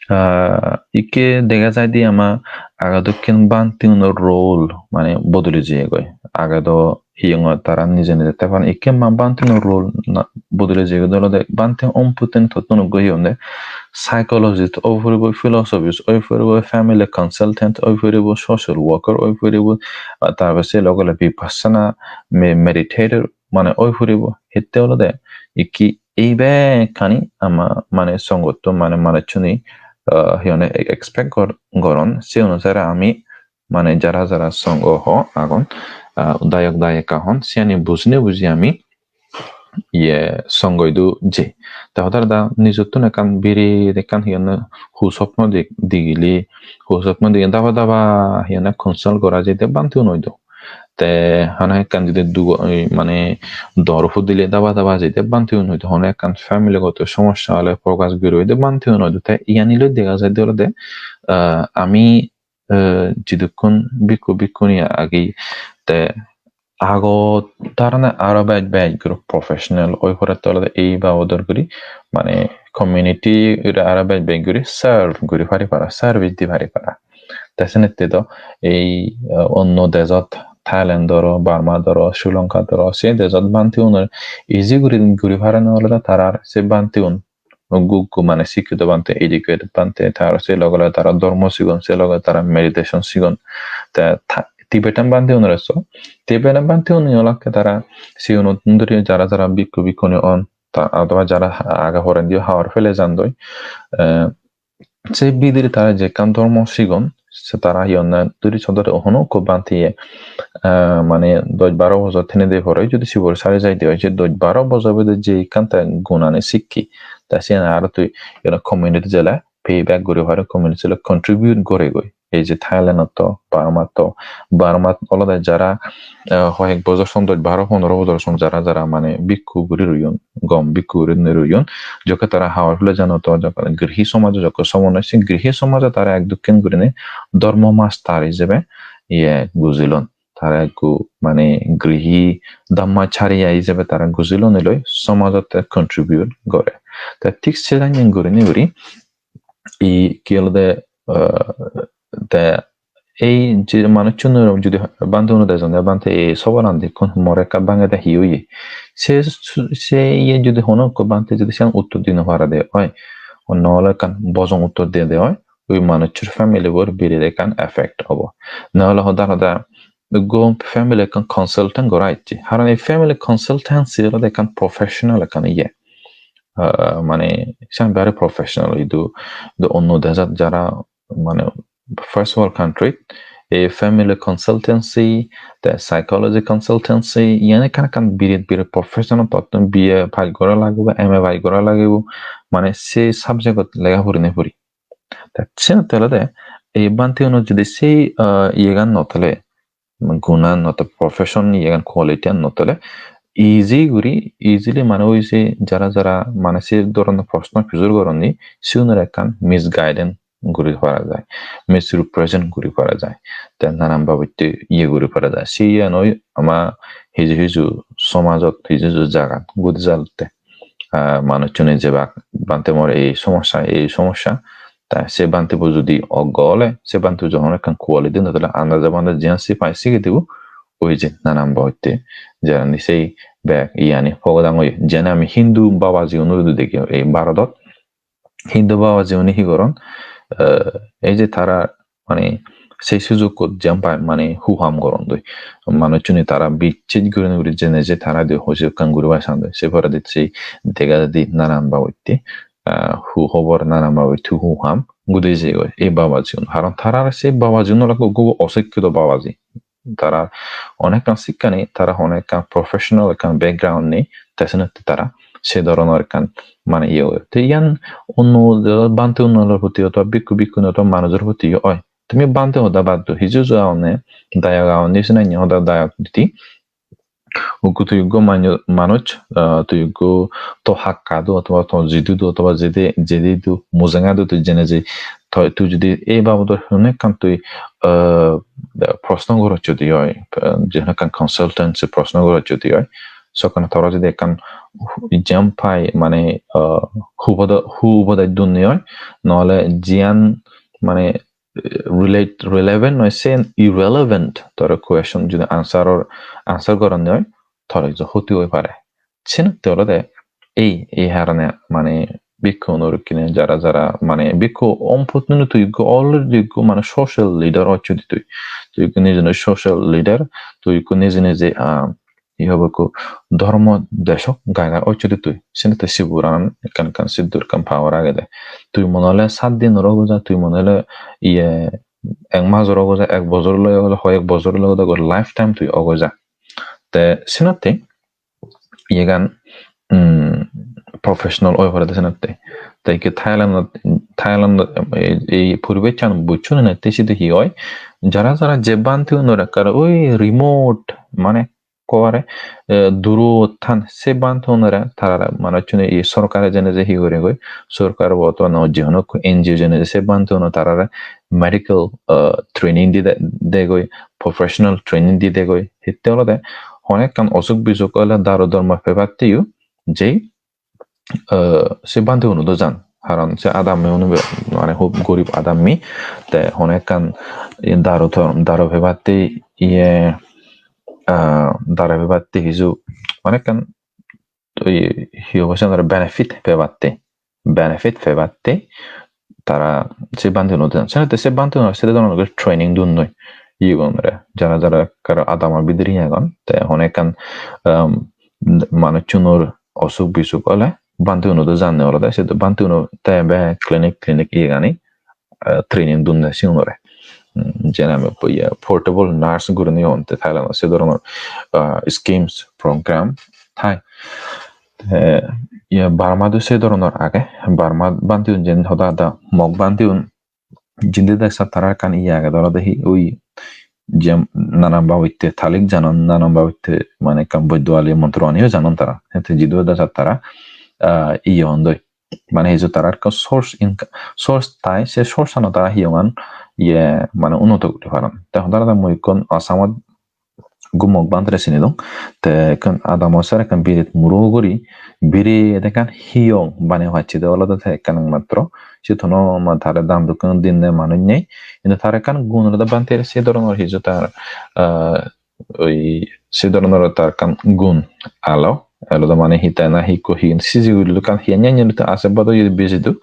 ah, ikke dega jaide ama age dokken bhantegunor role mane bodoli jeyegoi. Age do hiyongot tara nije nije te pan, ikke ma bhantegunor role na bodoli jeyegoi, olode bhante om puten tottun uggo hiyonde psychologist oi puribo, philosophist oi puribo, family consultant oi puribo, social worker oi puribo, ah, tar pore se loge loge vipassana me-, meditator mane oi puribo. Hitte olode ikke ei bekkani ama mane songottun mane manuchchune, ah, hi honne expect gor-, goron, se onusare ami mane jara jara songho ho agon, ah, dayok dayika hon, siyani bujine buji ami iye songho idu jei. Te hodar da nijottun ekkan biret ekkan hi honne hu sopno de-, degile, hu sopno degile daba daba hi honne consult gora jai de bhantegun oido. Te hana ekkan jodi dugo, oi, mane dor hudile daba daba jai de bhantegun oido. Hono ekkan family goto somossa ole prokash guri oide bhantegun oido. Te iyani loi dega jaide olode, ah, ami, eh, jidukkun bhikkhu bhikkhuni agi, te agot tarane aro bej bej guri professional oi porette olode ei babodor guri, mane community ire aro bej bej guri serve guri pari para, service di pari para. Te senette do ei, eh, onno dejot, Thailand doro, Burma doro, Sri Lanka doro, se dejot bhantegunore easy guri guri parene olode tarar se bhantegun uggu uggu mane sikkito bhante, educated bhante, te aro se loge loge tara dhormo sigon, se loge tara meditation sigon. Te tha-, Tibetan bhantegunore so, Tibetan bhantegun olakke tara sigunot dhuri jara jara bhikkhu bhikkhuni on, ta-, othoba jara age porendi habor pele jandoi, eh, se bidire tara je ekkan dhormo sigon, se tara hi honne dhuri sodore hono ekko bhante ye, eh, mane dosh baro bojor thenei de pore jodi sibor sari jaide oi, se dosh baro bojor bidire je ekkan te gunani sikke, te siyan aro tui iyot community jele payback guri pare, community jele contribute goregoi. Ei je Thailand-ot to, Burma-t to, Burma-t olode jara, eh, hoyek bojor son, dosh, baro, pondro bojor son jara, jara mane bhikkhu guri royon, gom bhikkhu guri royon, jokke tara habor pele jano to, jokke grihi somajo jokke somonne, se grihi somajo tara ek dokken gurinei dhormo master ijebe iye gujilon. Tara ekku mane grihi dhammacharya ijebe tara gujilon, loi somajotte contribute gore. Te thik se danye gurinei guri i ki olode, eh, te ei je manuchchunor judi bhante unot ejonde, "Bhante, ei soboran dekkun, more ekka bhange de, hi oye?" Se, se iye judi hono ekko bhante judi siyan uttor di no parede oi, onno ole ekkan bojong uttor dede oi, oi manuchchor family bor biret ekkan effect obo. Na ole hoda hoda ekko family ekkan consultant gora icche. Haron ei family consultancy olode ekkan professional ekkan iye. Ah, mane, siyan very professional. Idu, idu onno dejot jara, mane, first world country, ei family consultancy, te psychology consultancy, iyan ekkan ekkan biret biret professional, tottun B A pass gora lagibo, M A pass gora lagibo, mane, se subject-ot lega puri ne puri. Te senotte olode, ei bhante uno jodi sei, ah, iyegan no thele, gunan, not profession, iyegan quality an no thele, easy guri, easily mane oi se jara jara mane se dhoronor proshno pujor goronni, sigunore ekkan misguidance guri para jai, misrepresent guri para jai, te nanan babotte iye guri para jai. Siyan oi ama hiju hiju somajot, hiju hiju jagat gudi jalotte. Ah, manuchchune jebak, "Bhante, mor ei somossa, ei somossa." Ta se bhante bo judi oggo ole, se bhante bo jokkon ekkan quality no thele, andaje bhante jiyan se pai sige dibo, oi je nanan babotte, jerani sei bek iyani pogodang oye. Jene ami Hindu babaji unore judi degi ei Bharodot, Hindu babaji une hi goron? Eh, ei je tara mane sei sujukkot jempai mane hu ham gorondoi. Manuchchune tara bicches gurinei guri jene je tara de hoji ekkan guribar sandoi. Se poredi sei dega jaide nanan babotte, ah, hu hobor, nanan babotte hu ham gudi jeyegoi ei babajiun. Karon tarar sei babajiun olak ekku osekkito babaji. Tara onekkan sikkani, tara onekkan professional ekkan background nei, te senotte tara se dhoronor ekkan mane iye oye. Te iyan onno bhante unnor proti oto bhikkhu bhikkhuni oto manujor proti oi. Tumi bhante hoda bad do, hiju hiju agonne, dayok agonne, sinanne hoda dayok diti. Ukko tui ukko manu-, manuj, ah, tui ukko to hakka do, otoba to jidu do, otoba jede, jede do, mujenga do, tui jene je, to, tui judi ei babodor hono ekkan tui, ah, proshno goroccho de oi, ah, je hono ekkan consultancy proshno goroccho de oi, sokkene toro jodi ekkan jump pai, mane, uh, hubodo-, hu ubodej dunne oi, nole jiyan mane, eh, relate, relevant noi, sen irrelevant tore question jodi answer or, answer goronne oi, tore jo hoti oi pare. Senotte olode ei, ei harone mane bhikkhunor ikkine jara jara mane bhikkhu ompottuno tui ikko already ikko mane social leader occhodi tui. Tui ikko nije nije social leader, tui ikko nije nije, ah, hi hobo ikko dhormo desok gai gai occhodi tui. Senotte siburan ekkan ekkan siddur ekkan power agede. Tui mone hole sat dinor ogo ja, tui mone hole iye ek major ogo ja, ek bojor loi ogo ja, hoyek bojor loi ogo ja, lifetime tui ogo ja. Te senotte iyegan, mm, professional oi porede senotte. Te ikke Thailandot, Thailandot ei, ei poribessan bucchon ne te sidi hi oi? Jara jara je bhantegunor ekkere oi remote, mane ekkere, eh, durot than, se bhantegunore tarare manuchchune ei sorkare jene je hi goregoi, sorkar bo to no je hono ekko N G O jene je se bhantegunore tarare medical, eh, training dide, degoi, professional training didegoi. Hitte olode hono ekkan osuk bisuk ole daru dormo pebatteyo jei, eh, se bhanteguno do jan. Karon se adammi uno be-, mane hub gorib adammi. Te hono ekkan, eh, daru to-, daru pebatte iye, ah, daru pebatte hiju hono ekkan, oi, hi hobo siyanore benefit pebatte. Benefit pebatte tara se bhanteguno do jan. Senotte se bhantegunore se dhoronor guri training dunnoi iyegunore. Jara jara ekkere adamo bidire agon, te hono ekkan, um, manuchchunor osuk bisuk ole bhanteguno do janne olode, se do bhanteguno te be clinic, clinic iyegani, eh, training dunne sigunore. Mm, je name po-, iye, portable nurse gurinei hon te Thailandot se dhoronor, ah, schemes, program thai. Te, iye, Burma do se dhoronor age. Burma bhantegun jen hoda hoda Mog bhantegun jindi de sat tara ekkan iye agede olode hi oi je nanan babotte talik janon, nanan babotte mane ekkan boiddo ali montro aniyo janon tara. Te jidu de sat tara, ah, iye hondoi. Mane hiju tarar ekko source inco-, source tai, se source ano tara hiyongan iye mane unoto guri paron. Te hodar hodar mui ikkun Assamot ekko Mog bhantere sinidung. Te ekkan adamo sar ekkan biret muro guri, biret ekkan hiyong banei pacche de olode te ekkan ekmatro. Siyot hono ma tare dan dokken dinne manuj nei. Hintu tar ekkan gun olode bhantere se dhoronor hiju tar, ah, oi se dhoronor tar ekkan gun alo. Alo do mane hi tai na hi ikko hi siji guri ekkan hi anya anya te ase bado ye biji do.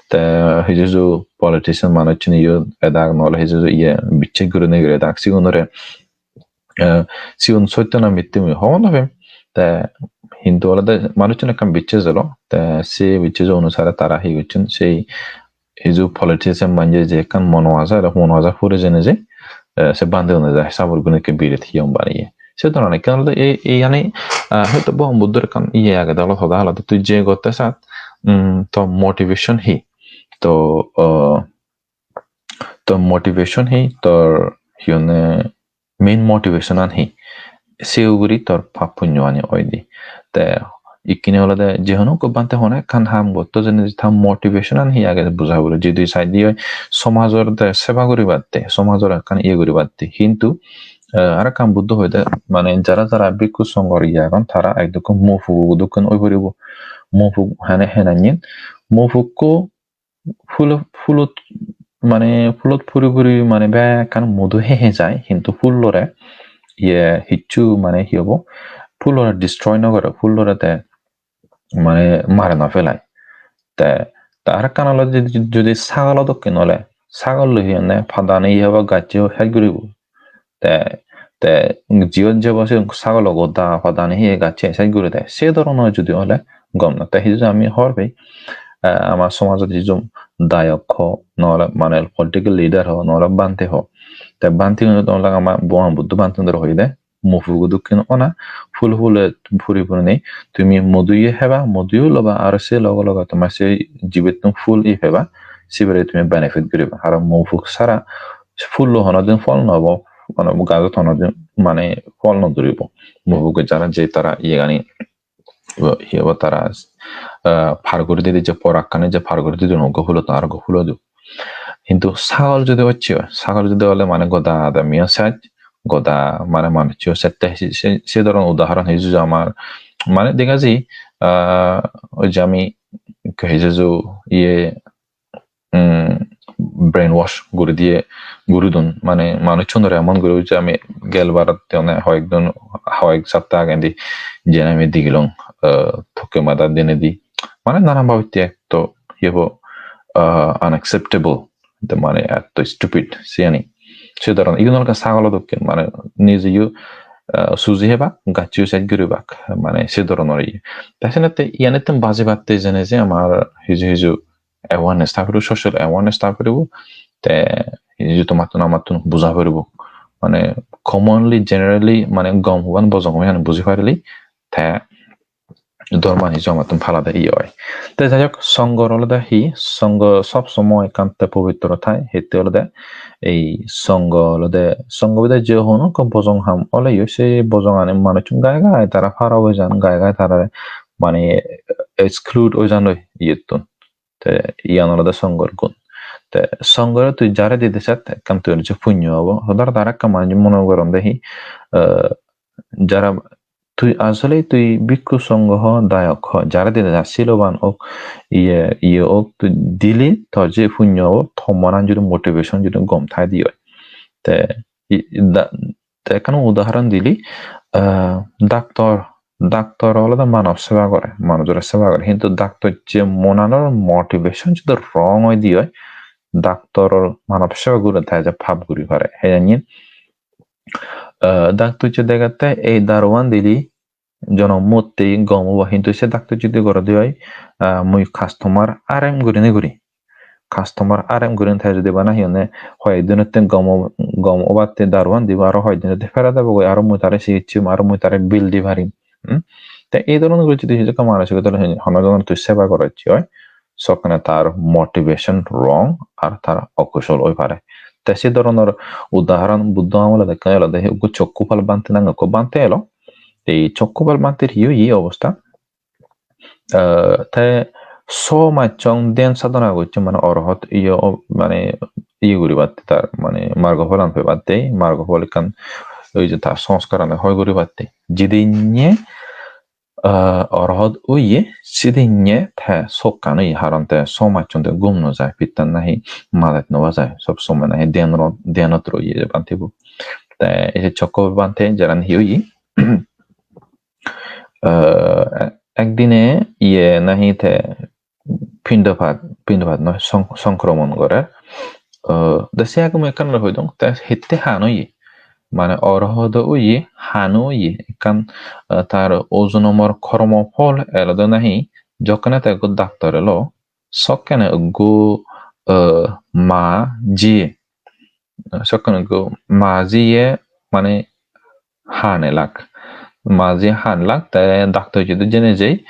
Te hiju hiju politician manuchchune yo edak nole hiju hiju iye bicchej gurinei guri edak sigunore, eh, sigun sotto na mitte mui hobor no pem. Te hintu olode manuchchun ekkan bicches elo. Te se bicchejo onusare tara hi gocchon, sei hiju politician manje je ekkan mono aja, aro mono aja puri jene je, eh, se bhante gune je sabur gune ekke biret hiyong baniye. Se dhoron ekkan olode ei, ei yani, ah, hoyto Bhogoban Buddhor ekkan iye agede olode hoda olode tui je gotte sat, mm, to motivation hi? To, uh, to motivation hi? Tor hi honne main motivation an hi? Se uguri tor pap punyo ani oide. Te ikkine olode je hono ekko bhante hono ekkan ham gotto jene ta motivation an hi age buja pore. Jodi saide oi somajor te seba guribatte, somajor ekkan iye guribatte. Hintu, eh, arekkan Buddho hoide mane jara jara bhikkhu songhor iye agon tara ekdokko mopuk dokken oi poribo. Mopuk hene henanyen mopukko phulo-, phulot, mane phulot puri puri mane bekkan mudu he he jai, hintu phul lore iye hissu mane hi hobo, phul lore destroy no gore, phul lore te mane mare no pelai. Te, te arekkan ole jodi, jodi sagolo dokken ole, sagol loi hi honne padani hi hobo gaccho hej guribo. Te, te jiyot jebo sigun sagolo goda padani hi gacche sej guri de. Se dhoronor judi ole gom na. Te hiju ami hobor pei, eh, ama somajot hiju dayok ho, nole mane political leader ho, nole bhante ho. Te bhante gunot ole ama Bhogoban Buddho bhante gunore hoide, mupugo dokken ona, phul phule puri purinei tumi moduyo heba, moduyo loba, aro se loge loge toma se jibettun phul i peba, sibere tumi benefit guriba. Aro mupuk sara phullo honodin phol no obo, mane gajot honodin mane phol no duribo. Mupuge jara je tara iyegani, hi hobo tara, ah, par guri didi je porakkani je par guri didun, ugo phulo to aro ugo phulo do. Hintu sagol jodi ocche oi, sagol jodi ole mane goda adamiyo sej, goda mane manuccho sette se, se, se dhoron udahoron hiju amar mane dega ji, ah, oi je ami hiju iye, mm, brainwash guri diye guri dun, mane manuchunore emon guri ujje. Ami gel barot te one hoyekdin, hoyek sapta agendi jen ami digilong, ah, tokke mada dinedi mane nanan babotte etto iyebo, ah, unacceptable, te mane etto stupid siyani. Se dhoron igun olode sagolo dokken, mane nijeyo, ah, suji hebak, gaccho sej guribak, mane se dhoronor iye. Te senotte iyanittun bajibatte jene je amar hiju hiju awareness ta puribo, social awareness ta puribo, te hiju tomattun amattun buja puribo. Mane commonly, generally, mane gom hoban bojong hoban buji parile, te dhorman hiju amattun palade iye oi. Te jai hok, songhor olode hi? Songho sob somoy ekkan te pobitro thai, hitte olode ei songho olode, songho bidire je hono ekko bojong ham oleyo, se bojongani manuchun gai gai tara par oi jan, gai gai tara mane exclude oi jan oi iyettun. Te iyan olode songhor gun. Te songhore tui jare dide sat ekkan tui je punyo obo. Hodar dara ekkan manuj mone goronde hi, eh, jara tui asole tui bhikkhu songho ho, dayok ho, jare dide sat siloban ok, iye, iye ok, tui dile tor je punyo obo, to monan judi motivation judi gom thai di oi. Te i-, i-, da-, Te ekkan udahoron dili, ah, doctor, doctor olode manob seba gore, manujore seba gore. Hintu doctor je monanor motivation judi wrong oi di oi, doctor manob seba guri te je pap guri pare. He janye, ah, doctor je degatte ei daruan dili jono motte gom obo, hintu se doctor judi gorode oi, ah, mui customer arem gurinei guri. Customer arem gurinei te judi bana hi honne hoyek dinotte gom o-, gom obatte daruan dibo, aro hoyek dinotte fera debogoi, aro mui tare sigichchim, aro mui tare bill di parim. Hmm? Te ei dhoronor guri judi hijekka manuj hono dhoronor tui seba gorocche oi, sokkene tar motivation wrong ar tar okusol oi pare. Te se dhoronor udahoron Buddho amolot ekkan olode, ekko Chokkupal bhante nange ekko bhante elo. Te ei Chokkupal bhanter hi oye obosta? Eh, te so machchong dhyan sadhona gocche, mane orohot iye o-, mane iye guribatte tar, mane margo pholan pebatte, margo phol ekkan oi je tar songskar ani hoi guribatte. Jidinne, eh, orohot oye, sidinne te sokkan oye, haron te so machchong te gum no jai, pittan nahi madat no bajai, sob somoi nahi dhyanot, dhyanot roye bhante bo. Te ei je Chokkupal bhante jaran hi oye, eh, ekdine iye nahi te pindopat, pindopat noi, song-, songkromon gorer. Eh, de se age mui ekkan hoi dong, te hitte han oye? Mane orohot oye, han oye, ekkan, eh, tar ojonomor kormo phol elode nahi, jokkene te ekko doctor elo, sokkene ekko, eh, ma jiye. Sokkene ekko ma jiye mane han elak. Ma jiye han elak, te doctor judi jene jei,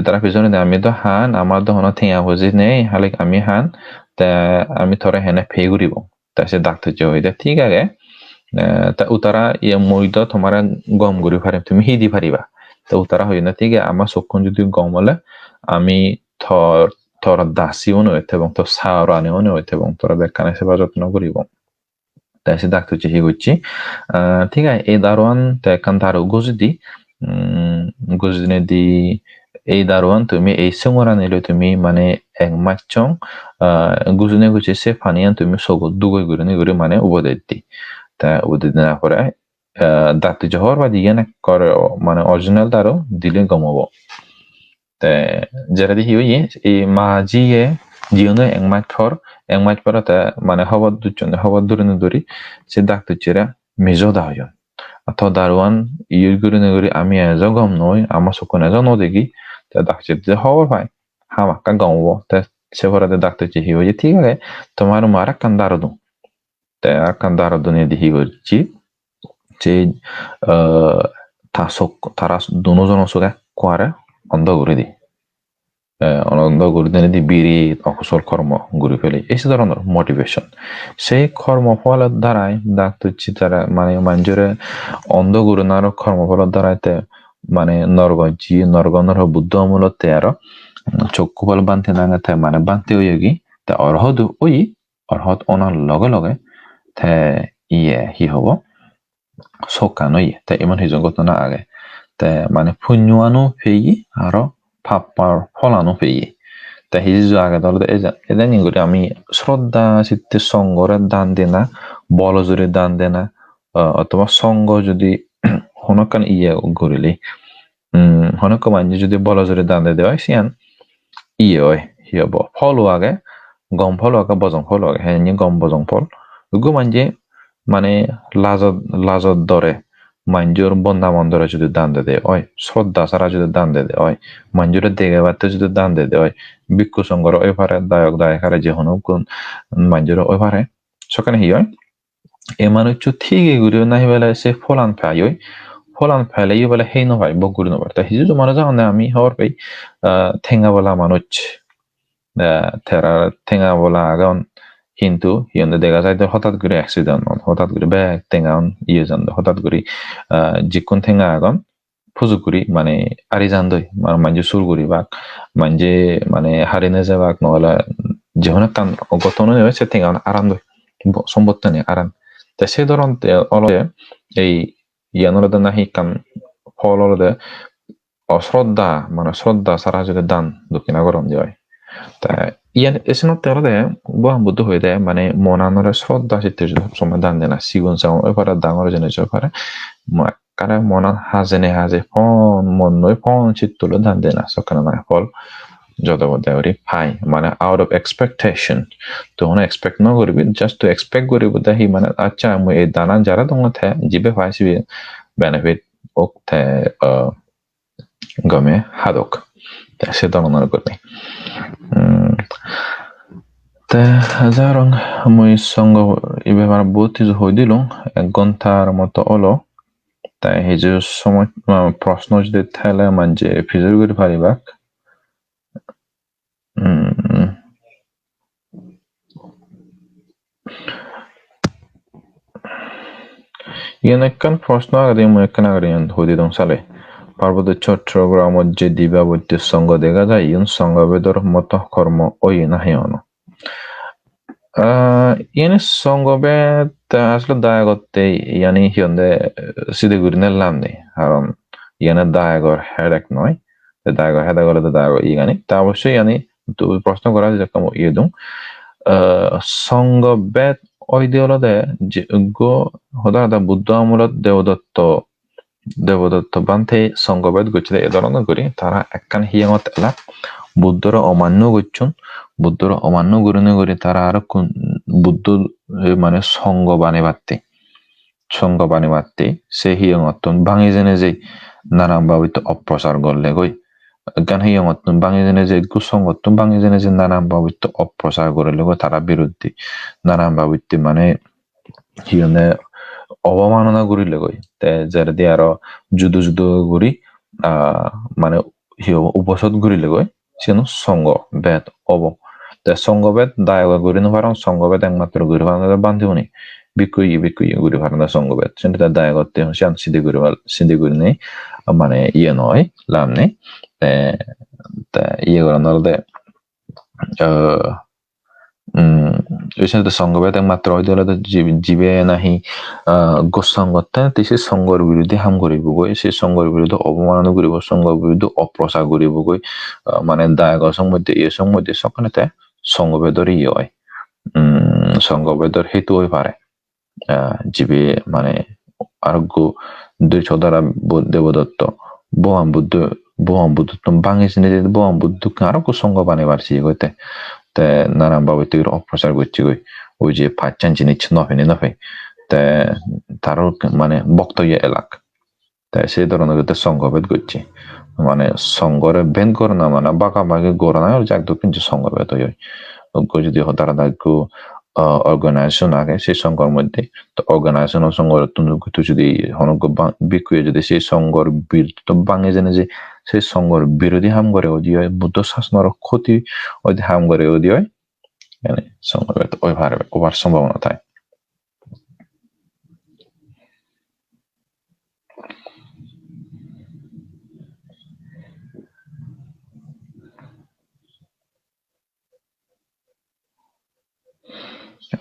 tara pijone de ami do han, amar do hono tenga poje nei, halik ami han, te ami tore hene pay guribo. Te se doctor je hoide, "Thik age, eh, te utara iye mui do tomare gom guri parim, tumi hi di pariba?" Te utara hoyonde, "Thik age, ama sokkun judi gom ole, ami tor, tor dasi un oi thebong, tor saorani un oi thebong, tore bekkani seba jotno guribong." Te se doctor je hi gocche, ah, "Thik age, ei daruan te ekkan daru goji di, mm, goji dinedi ei daruan tumi ei songorani loi tumi mane ek machchong, ah, gujine gocche se paniyan tumi sogot dugoi gurinei guri mane ubodes di." Te ubodes dina pore, ah, doctor je hobor pai de iyan ekkore mane original daru, dile gom obo. Te jeredi hi oye, ei ma jiye, jiyon ek mach por, ek mach pore te mane hobor ducchon, hobor duri no duri se doctor jere mijo hoda hoyon. "To daruan use gurinei guri ami ejo gom noi, ama sokkun ejo no degi." Te doctor je hobor pai, hamakkai gom obo. Te se poredi doctor je hi hoye, "Thik age, tomare mui arekkan daru dong." Te arekkan daru dinedi hi gocche, se, eh, ta sok, tara duno jono sok ekkuare ondo guri di. Eh, ondo guri dinedi biret okusol kormo guri pele. Ei se dhoronor motivation. Se kormo pholor darai doctor je tara mane manjore ondo gurinaro kormo pholor darai te mane norgot je, norgonor Buddho amolot te aro Chokkupal bhante nange te mane bhante oyegi, te orohot oye, orohot onar loge loge te iye hi hobo? sokkan oye. Te emon hiju ghotona age. Te mane punyoano peye aro pappar pholano peye. Te hiju hiju agede olode eja-, edenyen guri ami sroddha chitte songhore dan dena, bolo juri dan dena, ah, otoba songho judi hono ekkan iye gurile, mm, hono ekko manje judi bolo juri dan dede oi, siyan iye oi, hi hobo, pholo age, gom pholo age, bojong pholo age, he, indi gom bojong phol. Ekko manje mane lajot, lajot dore, manjor bonda mondore judi dan dede oi, sroddha sara judi dan dede oi, manjore degebatte judi dan dede oi, bhikkhu songhore oi pare, dayok dayikare je hono ekko manjore oi pare, sokkene hi oi? Ei manuccho thige guri nahi bele se pholan pai oi, pholan paile yo bele hei no pai, bhog guri no pai. Te hiju hiju manuj agonde ami hobor pei, ah, tenga bola manuj, ah, tara tenga bola agon, hintu hi honde dega jai de hotat guri accident on, hotat guri bek tenga un iye jande, hotat guri, ah, jikkun tenga agon, pujok guri mane ari jandoi, ma-, manje sur guribak, manje mane hari nejebak, nohole je hono ekkan ogoton oye se tengan arandoi, bo-, sombottani aran. Te se dhoron te olode ei iyan olode nahi ekkan phol olode osroddha, mane sroddha sara judi dan dokkina goron de oi. Te iyan esenotte olode Bhogoban Buddho hoide mane monanore sroddha chitte judi sob somoi dan dena, sigon sagon oi pare, dangor jinis oi pare, ma-, ekkare monan hajene haje pon, monnoi pon sittuloi dan dena sokkene mane phol jodo bode guri pai, mane out of expectation. To hono expect no guribi, just to expect guribo de hi mane, accha, mui ei danan jare dongor te jibe pai sibe benefit ok te, ah, gome hadok. Te se dhoronor guri. Hmm. Te jarong mui songho ibe mane bohut hiju hoi dilung, ek ghontar moto olo. Te hiju somoy, ah, proshno judi thele manje pijor guri paribak. Hmm. Iyen ekkan proshno agede, mui ekkan agede iyen hoi didong sale. Parbotyo Chottogramot je dibabotte songho dega jai, iyun songho bedor moto kormo oye nahi hono? Ah, iyani songho bed, ah, asole dayogotte iyani hi honde, eh, side gurine lab nei. Karon iyani dayogor hedek noi. Te dayogor hedek olode dayogo iyegani. Ta obossoi iyani to proshno gora jai, ekka mui iye dung. Ah, songho bed oide olode je uggo hoda hoda Buddho amolot Debodotto Debodotto Bhante songho bed gocchede, e dhoronor guri tara ekkan hiyengot elak, Buddhore omanno gocchon, Buddhore omanno gurinei guri tara arokkun Buddho, eh, mane songho banebatte, songho banebatte se hiyengottun bangi jeinei je nanan babotte oprochar gorlegoi. Ekkan hiyengottun bangi jeinei je, ekko songhottun bangi jeinei je nanan babotte oprochar gurilegoi tara biruddhe, nanan babotte mane hi honde obomanona gurilegoi. Te jeredi aro judo judo guri, ah, mane hi hobo, uposot gurilegoi. Siyen songho bed obo. Te songho bed dayoge guri no paron, songho bed ekmatro guri paron olode bhantegune. Bhikkhu ye, bhikkhu ye guri paron songho bed. Siyot te dayogotte siyan side guri pal-, side gurinei mane iye noi, lab nei. Te, te iye goron olode, ah, mm, ei senotte songho bed ekmatro oide olode jibe, jibe nahi, ah, ekko songho gotte, te se songhor biruddhe ham guribogoi, se songhor biruddhe obomanona guribo, songhor biruddhe oprochar guribogoi, ah, mane dayogo song moddhe, iye song moddhe sokkene te songho bedor iye oi. Mm, songho bedor hetu oi pare. Ah, jibe mane arokko Drishodhara Bo-, Debodotto, Bhogoban Buddho, Bhogoban Buddhottun bangi sini je Bhogoban Buddho dokken arokko songho banebar siye gotte. Te nanan babotte guri oprochar gocchegoi. Oi je pachan jinis no pini no pei. Te taro mane bhokto ye elak. Te se dhoronor guri te songho bed gocche. Mane songhore bed gorana mane bagabagi gorana jak dokken je songho bed oi oi. Ekko judi hodar hodar ekko, ah, organization age se songhor moddhe, to organization o songhottun judi hono ekko ba-, bhikkhuye judi se songhor bir-, to bangi jeinei je se songhor birodhi ham gore udi oi, Buddho sasonor khoti oi ham gore udi oi, ene songho bed oi pare, obar sombhabona thai.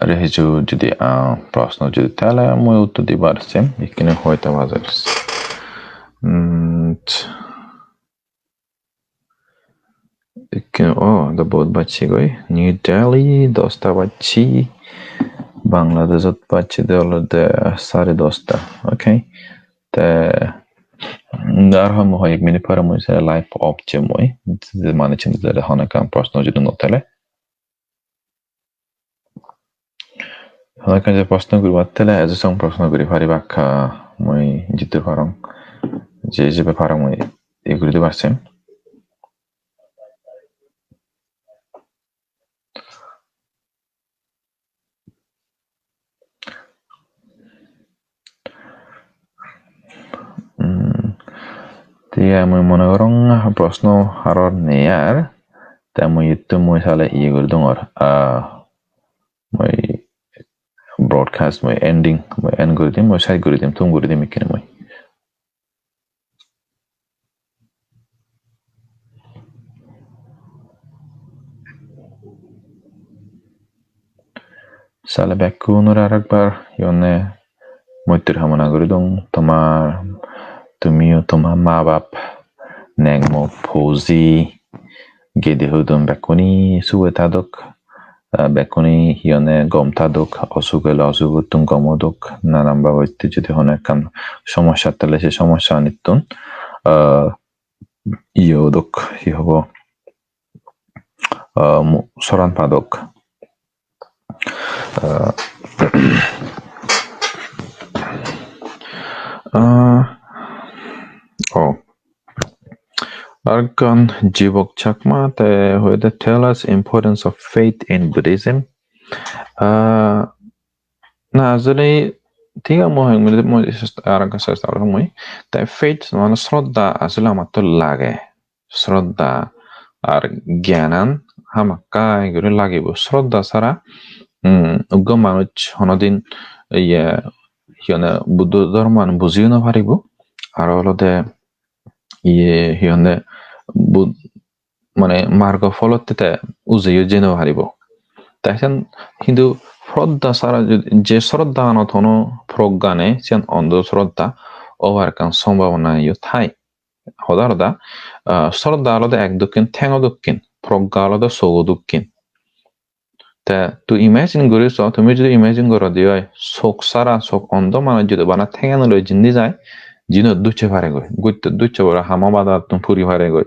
Are hiju jodi, ah, proshno jodi thele mui uttor dibar sem, ikkine hoita bajar. Hmm, ikkine, oh, do bahut bajje goi. New Delhi, dosta bajje. Bangladeshot bajje de olode sare dosta. Okay. Te, ar hoi mui hoi ek minute pore mui se live off jem mui. Mane chindi jare hon ekkan proshno jodi no thele. Hon ekkan je proshno guribatte ole, ejo song proshno guri paribak, ah, mui jiddur parong, je jebe parong mui iye guri dibar sem. Hmm, te mui mone gorong proshno aro nei ar. Te mui ittu mui sale iye guri dongor. Ah, mui broadcast mui ending, mui end guri dim, mui side guri dim, thum guri dim ikkine mui. Sale bekkunore arekbar iyone moittir hamona guri dong, tomar, tumiyo toma ma bap, neng mok, fauji, gede hudun bekkune suge tadok, ah, bekkune iyone gom tadok, osuk ele osugottun gom odok, nanan babotte jodi hono ekkan somossa thele se somossanittun, ah, iye odok, hi hobo, ah, mu-, soran padok. Ah, ah, oh. Arkan Jibok Chakma te hoide tell us importance of faith in Buddhism. Ah, na, asole thik age, mui hoi mui, mui arkan sesta gorong mui. Te faith mane shraddha asole amattun lage. Shraddha ar gyanan hamakkai guri lagibo. Shraddha sara, um, uggo manuj honodin iye, hi honne, Buddho dhormoan bujiyo no paribo. Aro olode iye, hi honne, Bud-, mane margo pholotte te ujeyo jei no paribo. Te sen hintu shraddha sara jodi, je shraddha anot hono progga nei, siyan ondho shraddha obar ekkan sombhabona yo thai. Hoda hoda, ah, shraddha olode ek dokken, thengo dokken, progga olode sogo dokken. Te tui imagine guri so, tumi jodi imagine goro de oi, sok sara, sok ondho manuj jodi bana thengan loi jindi jai, jino ducche pare goi, gutto ducche pare, hamo badattun puri pare goi,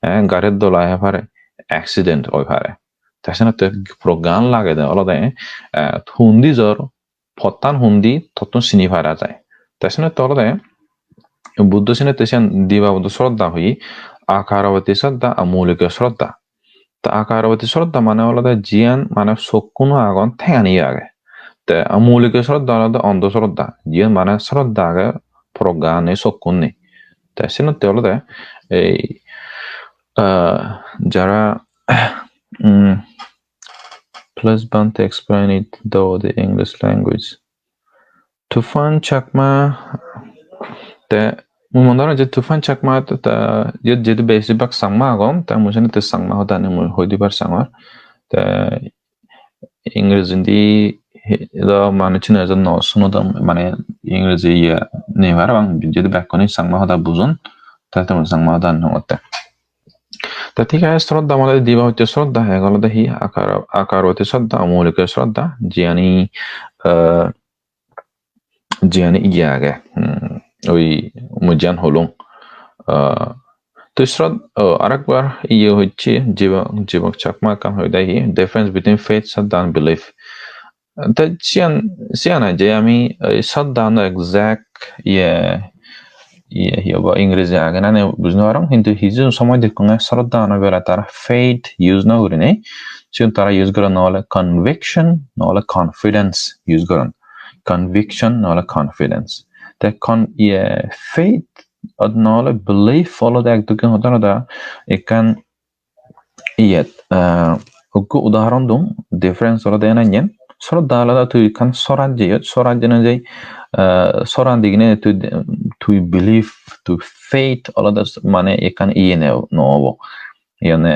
eh, garit dola he pare, accident oi pare. Te senotte proggan lagede olode, eh, hundi jor, pottan hundi tottun sini para jai. Te senotte olode Buddho senotte siyan diba Buddho sroddha hoye, akaravati sroddha, amulika sroddha. Te akaravati sroddha mane olode jiyan mane sokkuno agon, tengani age. Te amulika sroddha olode ondho sroddha, jiyan mane sroddha age, progga nei, sokkun nei. Te senotte olode ei, ah, jara, mm, please Bhante explain it though the English language. Tufan Chakma, te mui mone hoi je Tufan Chakma te, te je, jedu besibak Changma agon, te mui seni te Changma hodani mui hoi dibar sangor. Te Ingreji di he, do manuchune ejo no sunodon, mane Ingreji iye nei parapang, jedu bekkune Changma hoda bujon, te te mui Changma hoda no hotte. Te thik age, sroddha mane diba hocche sroddha, ek olode hi akar, akarvati sroddha, amulika sroddha, jiyani, eh, jiyani iye age, hmm, oi mui jiyan holung. Ah, to srod-, oh, arekbar iye hocche, Jibak, Jibak Chakma ekkan hoide hi, difference between faith, sroddha and belief. Te siyan, siyan age je ami ei sroddha no exact iye, iye, hi hobo, Ingreji age na nei buji no parong, hintu hiju somoi dekkunge sroddha no bera tara faith use no gurinei, siyan tara use goron no ole conviction, no ole confidence use goron. Conviction, no ole confidence. Te con-, iye, faith, ot no ole belief olode ek dokken hoda hoda ekkan iyet, eh, ekko udahoron dong, difference olode enanyen. Sroddha olode tui ekkan sorat jeyot, sorat jeinei jei, eh, soran diginei tui, tui belief, tui faith olode mane ekkan iye ne-, no obo. Iyene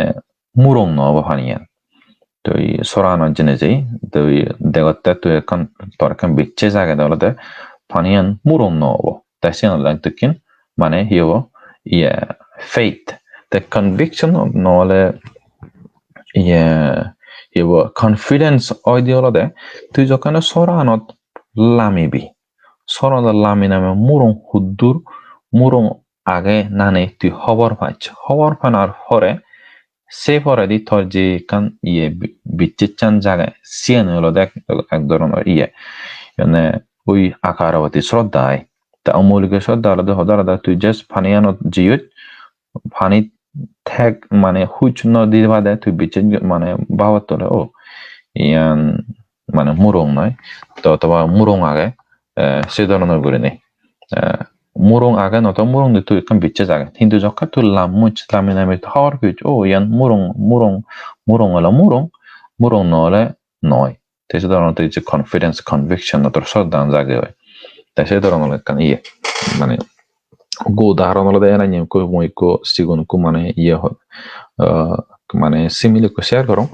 murong no obo paniyan. Tui soranot jeinei jei, tui degotte tui ekkan, tor ekkan bicches agede olode paniyan murung no obo. Te siyan olode ekdokken mane hi obo? Iye, faith. Te conviction no ole iye, hi obo, confidence oide olode tui jokkene soranot lamibi. Soranot lami nami murung huddur, murung age nani tui hobor pach. Hobor panar pore, se poredi tor je ekkan iye bi-, bicchechan jage, siyan olode ek, ek dhoronor iye. Mane ui akarobati sroddha ai. Ta omouliko sroddha olode hoda olode tui just paniyanot jiyot, pani thek mane huj no di bade tui bicches mane babottole, o, iyan mane murung noi, to otoba murung age, eh, se dhoronor gurinei. Eh, murung age, no to murung di tui ekkan bicches age. Hintu jokke tui lammuj, lami lami hobor pej, o, iyan murung, murung, murung elo murung, murung no ole noi. Te se dhoronor je confidence, conviction, no tor sroddhan jage oi. Te se dhoronor ekkan iye, mane, ekko udahoron olode ena, ekko mui ekko sigon ekko mane iye ho-, ah, mane simile ekko share gorong.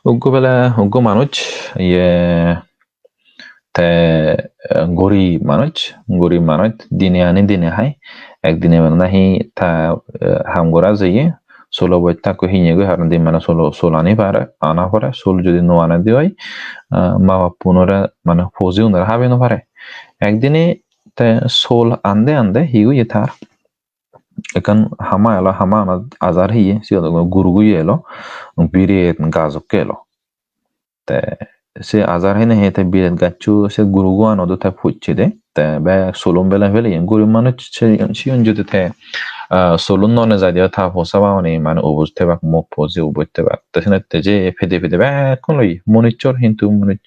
Uggo bele uggo manuj iye te, eh, gorib manuj, gorib manuj dine ani dine hai, ekdine mane nahi ta, eh, ham gora jeye, solo bosta ekko hinye goi, haron din mane solo, solo ani pare, ana pore, solo jodi no anede oi, ah, ma bappunore mane poji unore habe no pare. Ekdine te sol ande ande hi oye tar, ekkan hama elo, hama anot ajar heye, siyot ekko gurugu elo, biret gaj okke elo. Te se ajar hene he te biret gaccho se gurugu ano do te pocche de, te bek solun bele pele, gorib manuj se, siyon jodi te, ah, solun no nejai de, ta posa ba oni mane ubos tebak, mok poji ubos tebak. Te senotte je pede pede bekkun loi, munuchor hintu munuch,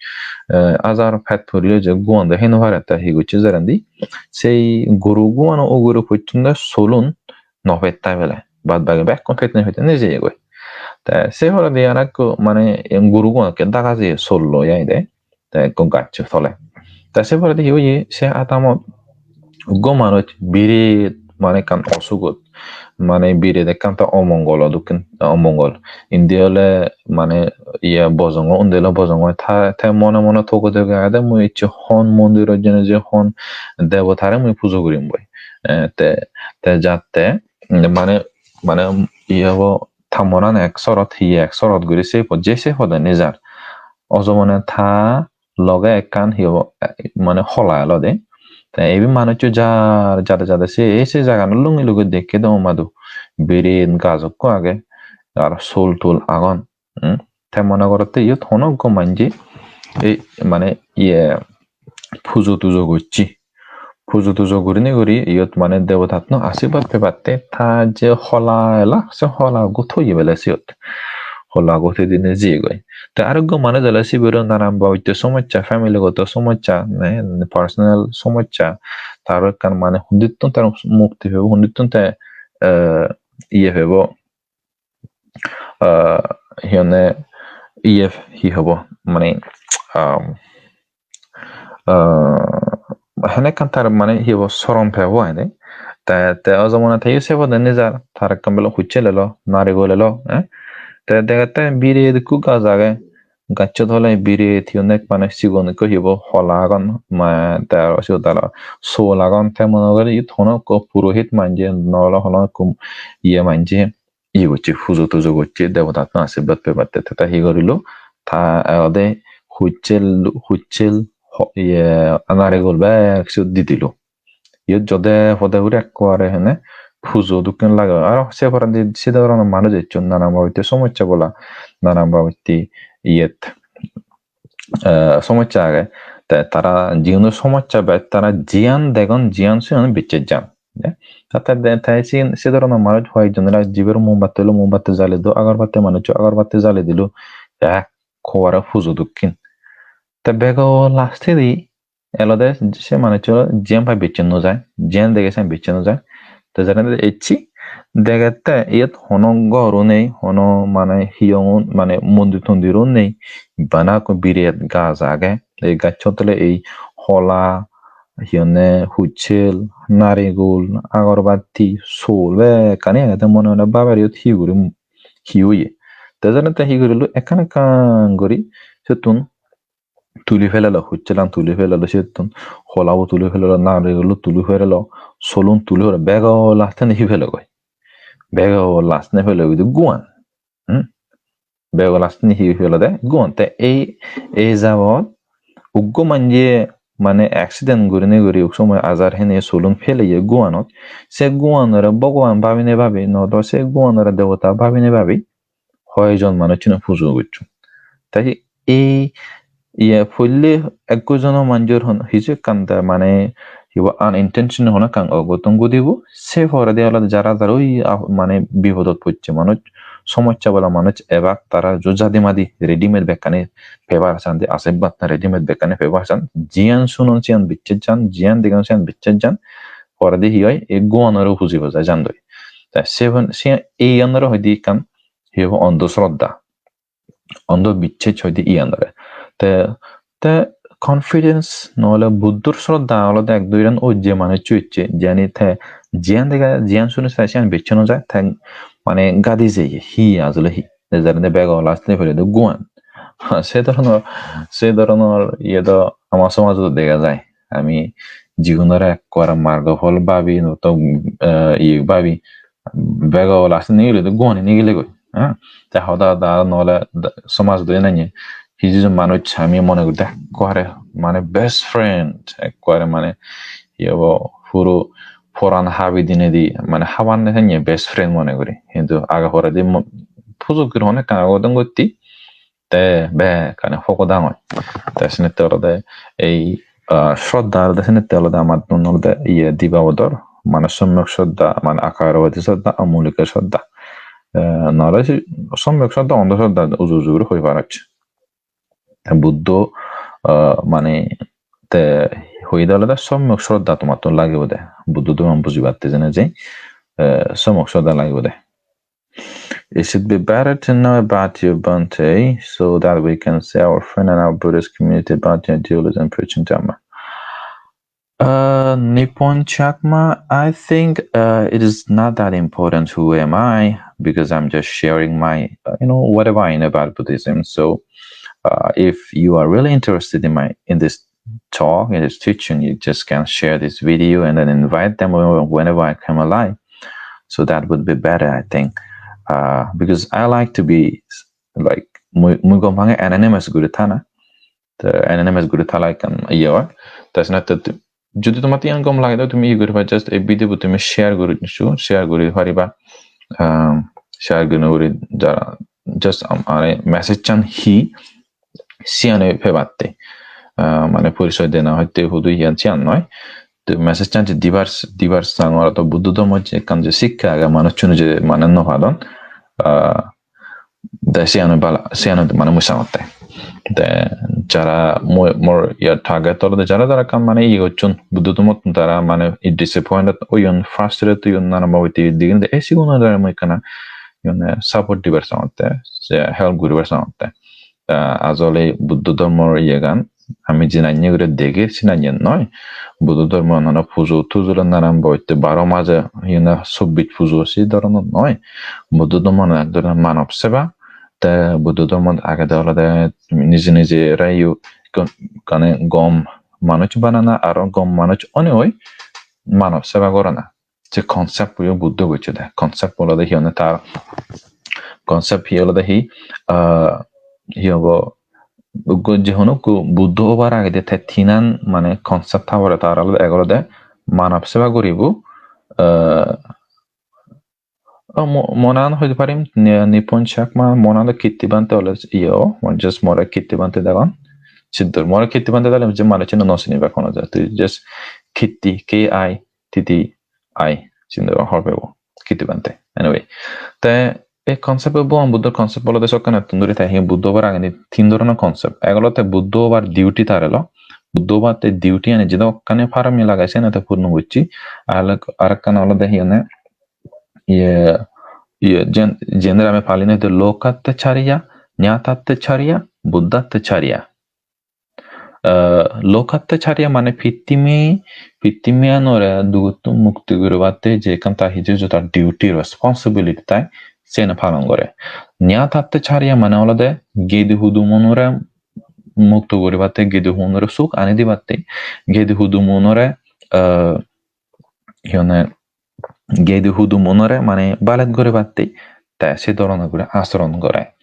eh, ajar pet puri loi je guon de heno pare, te hi gocche jarendi? Sei gurugu ano ugure pocchonde solun no petta bele. Bad bagi bekkun pette pette nejeye goi. Te se poredi arekko mane gurugu akke daga jeye sol loi ai de. Te ekko gaccho tole. Te se poredi hi oye, se adamot ekko manuj biret mane ekkan osugot, mane biret ekkan ta omongolo dokken, omongol. Indi ole mane iye bojongo, undi ole bojongo. Ta, te mone mone toge toge agede, mui ecche hon mondirot jeinei je hon debotare mui pujo gurim boi. Eh, te, te jatte, mane, mane, iye obo, ta monan ek sorot, hiye ek sorot guri se pod, je se pode nejar. Ojomone ta loge ekkan hi obo, eh, mane hola elo de. Te ibe manuccho jar, jade jade se, ei se jagano lungi lungi dekke degong madu. Biret gaj ekko age, aro sul tul agon. Hmm? Te mone gorotte iyot hono ekko manje ei mane iye pujo tujo gocche. Pujo tujo gurinei guri iyot mane debotatno ashirbad pebatte ta je hola ela, se hola ekko toye bele siyot. Hola ekko toye dinei jiyegoi. Te aro ekko manuj ole sibere nanan babotte somossa, family goto somossa, ne, personal somossa, te aro ekkan mane hundittun te mukti pebo, hundittun te, eh, iye pebo, ah, hi honne, iye hi hobo, mane, um, ah, hene ekkan tar mane hi hobo, soron pebo ai de. Te, te ojomone teyo se pode nejar, tar ekkan bele hussel elo, narigul elo, eh? Te degette biret ekko gaj age, gaccho tole biret hi honne mane sigon ekko hi hobo, hola agon, ma-, te aro siyot aro sul agon, te mone gori iyot hono ekko purohit manje, no ole hono ekko iye manje, iye gocche, pujo tujo gocche, debotatun ashirbad pebatte. Te, te hi gorilo? Ta olode hussel, hussel ho-, iye, narigul bek siyot di dilo. Iyot jode pode guri ekkubare hene pujo dokken lage. Aro se porendi se dhoronor manuj ecchon, nanan babotte somossa bola, nanan babotte iyet, eh, somossa age. Te tara jiguno somossa bej, tara jiyan degon, jiyan siyan bicches jan. Te, te, te, te siyen, se dhoronor manuj hoyekjon ela jiber mombatti elo, mombatti jale do, agorbatti manuccho agorbatti jale dilo, ekkubare pujo dokken. Te bego lastedi elode se manuccho jiyan pai bicche no jai, jiyan dege siyan bicche no jai. Te jane ecche degette iyot hono goro nei, hono mane hiyongun, mane mondir tondiru nei, bana ekko biret gaj age. Ei gaccho tole ei hola, hi honne, hussel, narigul, agorbatti, sul bekkani agede, mone mone baber iyot hi guri, hi oye. Te jane te hi gorilo, ekkan ekkan guri siyottun tuli pelelo, hucchelan tuli pelelo siyottun, holabo tuli pelelo, naregullo tuli pelelo, solun tuli pelelo, bego lasteni hi pelogoi? Bego lasteni pelogoi de guan. Hmm? Bego lasteni hi pelode? Guan. Te ei, ei jabot uggo manje mane accident gurinei guri uk somoi ajar hene solun peleye guanot. Se guanore Bhogoban babinei babi, no do se guanore debota babinei babi, hoijon manuchchune pujo gocchon. Te ei, iye, poille ekko jono manjor hon-, hiju ekkan te mane hibo unintentional hono ekkan ogoton gudibo. Se poredi olode jara jara oi a-, mane bipodot pocche manuj, somossa bola manuj ebak, tara ju jadi madi readymade bekkani pebar san de, asebbat readymade bekkani pebar san, jiyan sunon siyan bicches jan, jiyan degon siyan bicches jan, poredi hi oi, ei guanore pujibo jai jandoi. Te seven, se, iyanore hoide ekkan hi hobo, ondho sroddha. Ondho bicches hoide iyanore. Te, te confidence nohole Buddhor sroddha olode ek duiran ojje manuccho icche, jiyani te jiyan dega, jiyan suni sai siyan bicche no jai, te mane gadi jeye, hi asole hi. Te jarende bego lasteni pelede guan. Se dhoronor, se dhoronor iye do ama somajot dega jai. Ami jigunore ekkore margo phol babi, no to, eh, iye babi, bego lasteni nigile do guani nigilegoi. Eh? Te hoda hoda nohole da-, somajot do enanye. Hiju hiju manuj ami mone guri de ekkore mane best friend, ekkore mane iye bo puro poran habi dinedi, mane habanne senne best friend mone guri. Hintu age poredi mo-, pujok guri hon ekkan agodon gotti, te bekkani pogodang oi. Te senette olode ei, ah, sroddha olode senette olode amattun olode iye diba bodor, mane somyak sroddha, mane akaravadi sroddha, amulika sroddha. Eh, nole se somyak sroddha, ondho sroddha uju uju guri hoi parocche. Te Buddho, ah, mane te hoide olode somyak sroddha tomattun lagibode. Buddho dhormo bujibatte jene je, eh, somyak sroddha lagibode. It should be better to know about you, Bhante, so that we can say our friend and our Buddhist community about your idealism and preaching Dharma. Uh, Nippon Chakma, I think, uh, it is not that important who am I, because I'm just sharing my, uh, you know, whatever I know about Buddhism. So, uh, if you are really interested in my, in this talk, in this teaching, you just can share this video and then invite them whenever, whenever I come alive. So that would be better, I think. Uh, because I like to be, like, mui, mui gom pange anonymous guri thana. Te anonymous guri thala ekkan iye oi. Te senotte tu-, judi tomar iyan gom lage de tumi iye guri pariba, just ei video bo tumi share guri diso, share guri pariba. Um, share guri guri jara just am-, are message chan hi siyan oi pebatte. Ah, mane porichoy dena hoite hudu iyan siyan noi. To message chan je dibar, dibar sangor to Buddho dhormo je ekkan je sikka age manuchchune je mane no padon. Ah, te siyan oi bala, siyan oi mane mui sangotte. Te jara mo-, mor iye target olode jara jara ekkan mane iye gocchon Buddho dhormottun tara mane i disappointed oyon, frustrated oyon, nana bhabe te digin de, "E sigun oi mui ekkana iye support dibar sangotte, je help guribar sangotte." Ta ajole Buddho dhormor iyegan ami jinanye guri degir sinanye noi. Buddho dhormo nana pujo tujule nanan boitte baro maje hiyena sobbis pujo se dhoronor noi. Buddho dhormo nana ek dhoronor manob seba. Te Buddho dhormo agede olode nije nije reyo gane gom manuj banana aro gom manuj onei manob seba gorana. Je concept-o Buddho gocche de. Concept olode hi honne tar concept hi olode hi, ah, hi hobo, uggo je hono ekko Buddho obar agede te tinan mane concept habore tar olode ek olode manob seba guribo, ah, o mo-, monan hoi parim, ni-, Nippon Chakma, monan do Kirti Bhante ole iye o, mo-, just more Kirti Bhante degon. Siddur more Kirti Bhante degole je manuchchune no siniba hono ja. Tui just Kirti, K I T T I, sindi hobor pebo, Kirti Bhante. Anyway, te ei concept bo Bhogoban Buddhor concept olode sokkanettun duri te hi Buddho obar agedi tin dhoronor concept. Ek olode Buddho obar duty tar elo. Buddho obar te duty ani jedokkani parami lage siyani te purno gocche. Ar, arekkan olode hi honne, iye, iye, jen-, jendra ame pali noi te Lokattacariya, Nyatattacariya, Buddhattacariya. Eh, Lokattacariya mane pittimi, pittimiyanore dugottun mukti guribatte je ekkan ta hiju hiju ta duty, responsibility tai, siyen palon gore. Nyayatattacariya mane olode gedi hudumunore mukto guribatte, gedi hudumunore suk ani dibatte, gedi hudumunore, eh, hi honne, gedi hudumunore mane balet guribatte te se dhoronor guri asoron gore.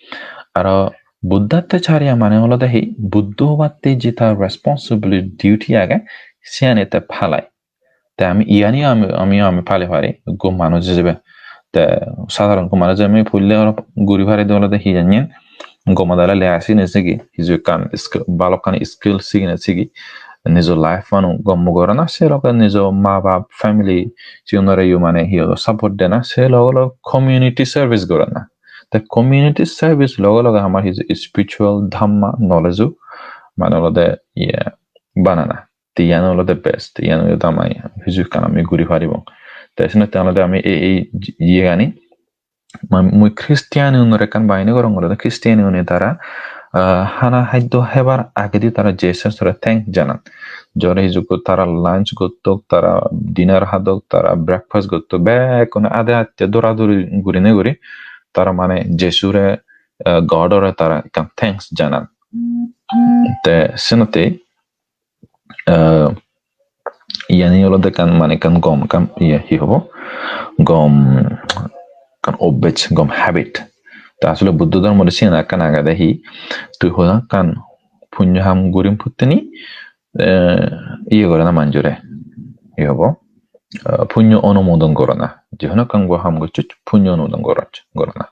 Aro Buddhattacariya mane olode hi, Buddho obatte je tar responsibility, duty age, siyani te palai. Te ami iyani ami, ami, ami pali pari, ekko manuj ijebe. Te sadharon ekko manuj ijebe ami pulle aro guri pari de olode hi janyen, gome dale lega sigine sigi, hiju ekkan skill, balokkani skill sigine sigi, nijo life-ano gom gorana, se loge nijo ma bap, family, sigunore yo mane hi hodo support dena, se loge loge community service gorana. Te community service loge loge amar hiju spiritual dhamma knowledge-o mane olode iye banana. Te iyan olode best, iyan olode ama iyan, hiju ekkan ami guri paribong. Te senotte olode ami ei, ei iyegani, ma-, mui Christian unore ekkan bahini gorong olode, Christian une tara, ah, hana haddo hebar agedi tara Jesus-ore thanks janan. Jore hijukko tara lunch gottok, tara dinner hadok, tara breakfast gottok, bekkune ade atte dora dori gurine guri tara mane Jesure, ah, God-ore tara ekkan thanks janan. Te senotte, eh, iyani olode ekkan mane ekkan gom ekkan iye hi hobo? Gom ekkan obbej, gom habit. Ta asole Buddho dhormot siyan ekkan agede hi, tui hoda ekkan punyo ham gurim putteni, eh, iye gorana manjore. Hi hobo? Eh, punyo onumodon gorana. Je hono ekkan gom ham gocchos, punyo onumodon gorana, gorana.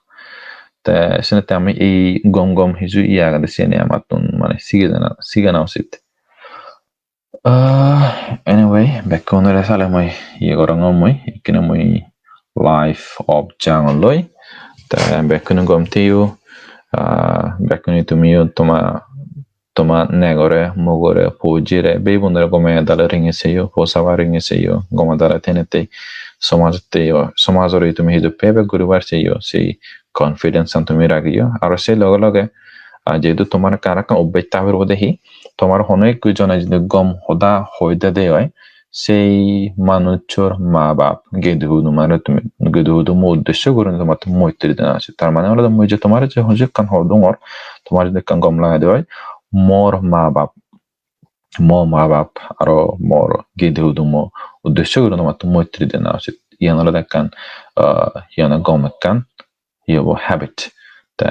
Te senotte ami ei gom gom hiju iye agede siyani amattun mane sigana, sigana usit. Ah, anyway, bekkunore sale mui iye gorongor mui, ikkine mui live off jangor loi. Te bekkune gom theyo, ah, bekkune tumiyo toma, toma negore, mugore, pojire, bebunore gome dale ringi seyo, posaba ringi seyo, gome dale tenete somajotte yo, somajore tumi hiju payback guribar seyo, sei confidence an tumi ragiyo. Aro sei loge loge, ah, jehetu tomar ekkan arekkan obbej ta puribo de hi, tomar hono ekko jone jodi gom hoda hoi dede oi, sei manuchor ma bap, gedi hudumare tumi, gedi hudumo uddesho gurinei tomattun moitri dena usit. Tar mane olode mui je tomare je hono ekkan hodungor, tomar jodi ekkan gom lagede oi, mor ma bap, mo ma bap aro mor gedi hudumo uddesho guri tomattun moitri dena usit. Iyan olode ekkan, ah, iyan gom ekkan hi hobo, habit. Te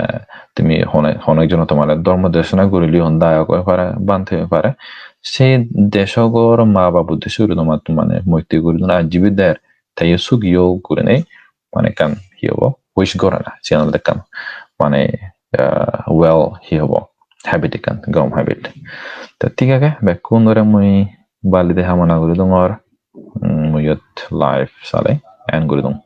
tumi hono, hono ekjone tomare dhormo desona gurile, hon dayok oi pare, bhante oi pare. Se desogor ma bap uddesho guri tomattun mane moitri guri dun, ar jibe der, teyo sugi ok gurinei mane ekkan hi hobo, wish gorana. Siyan olode ekkan mane, ah, well, hi hobo, habit ekkan, gom habit. Te thik age, bekkunore mui baledi hamona guri dongor, mm, mui iyot live sale end guri dong.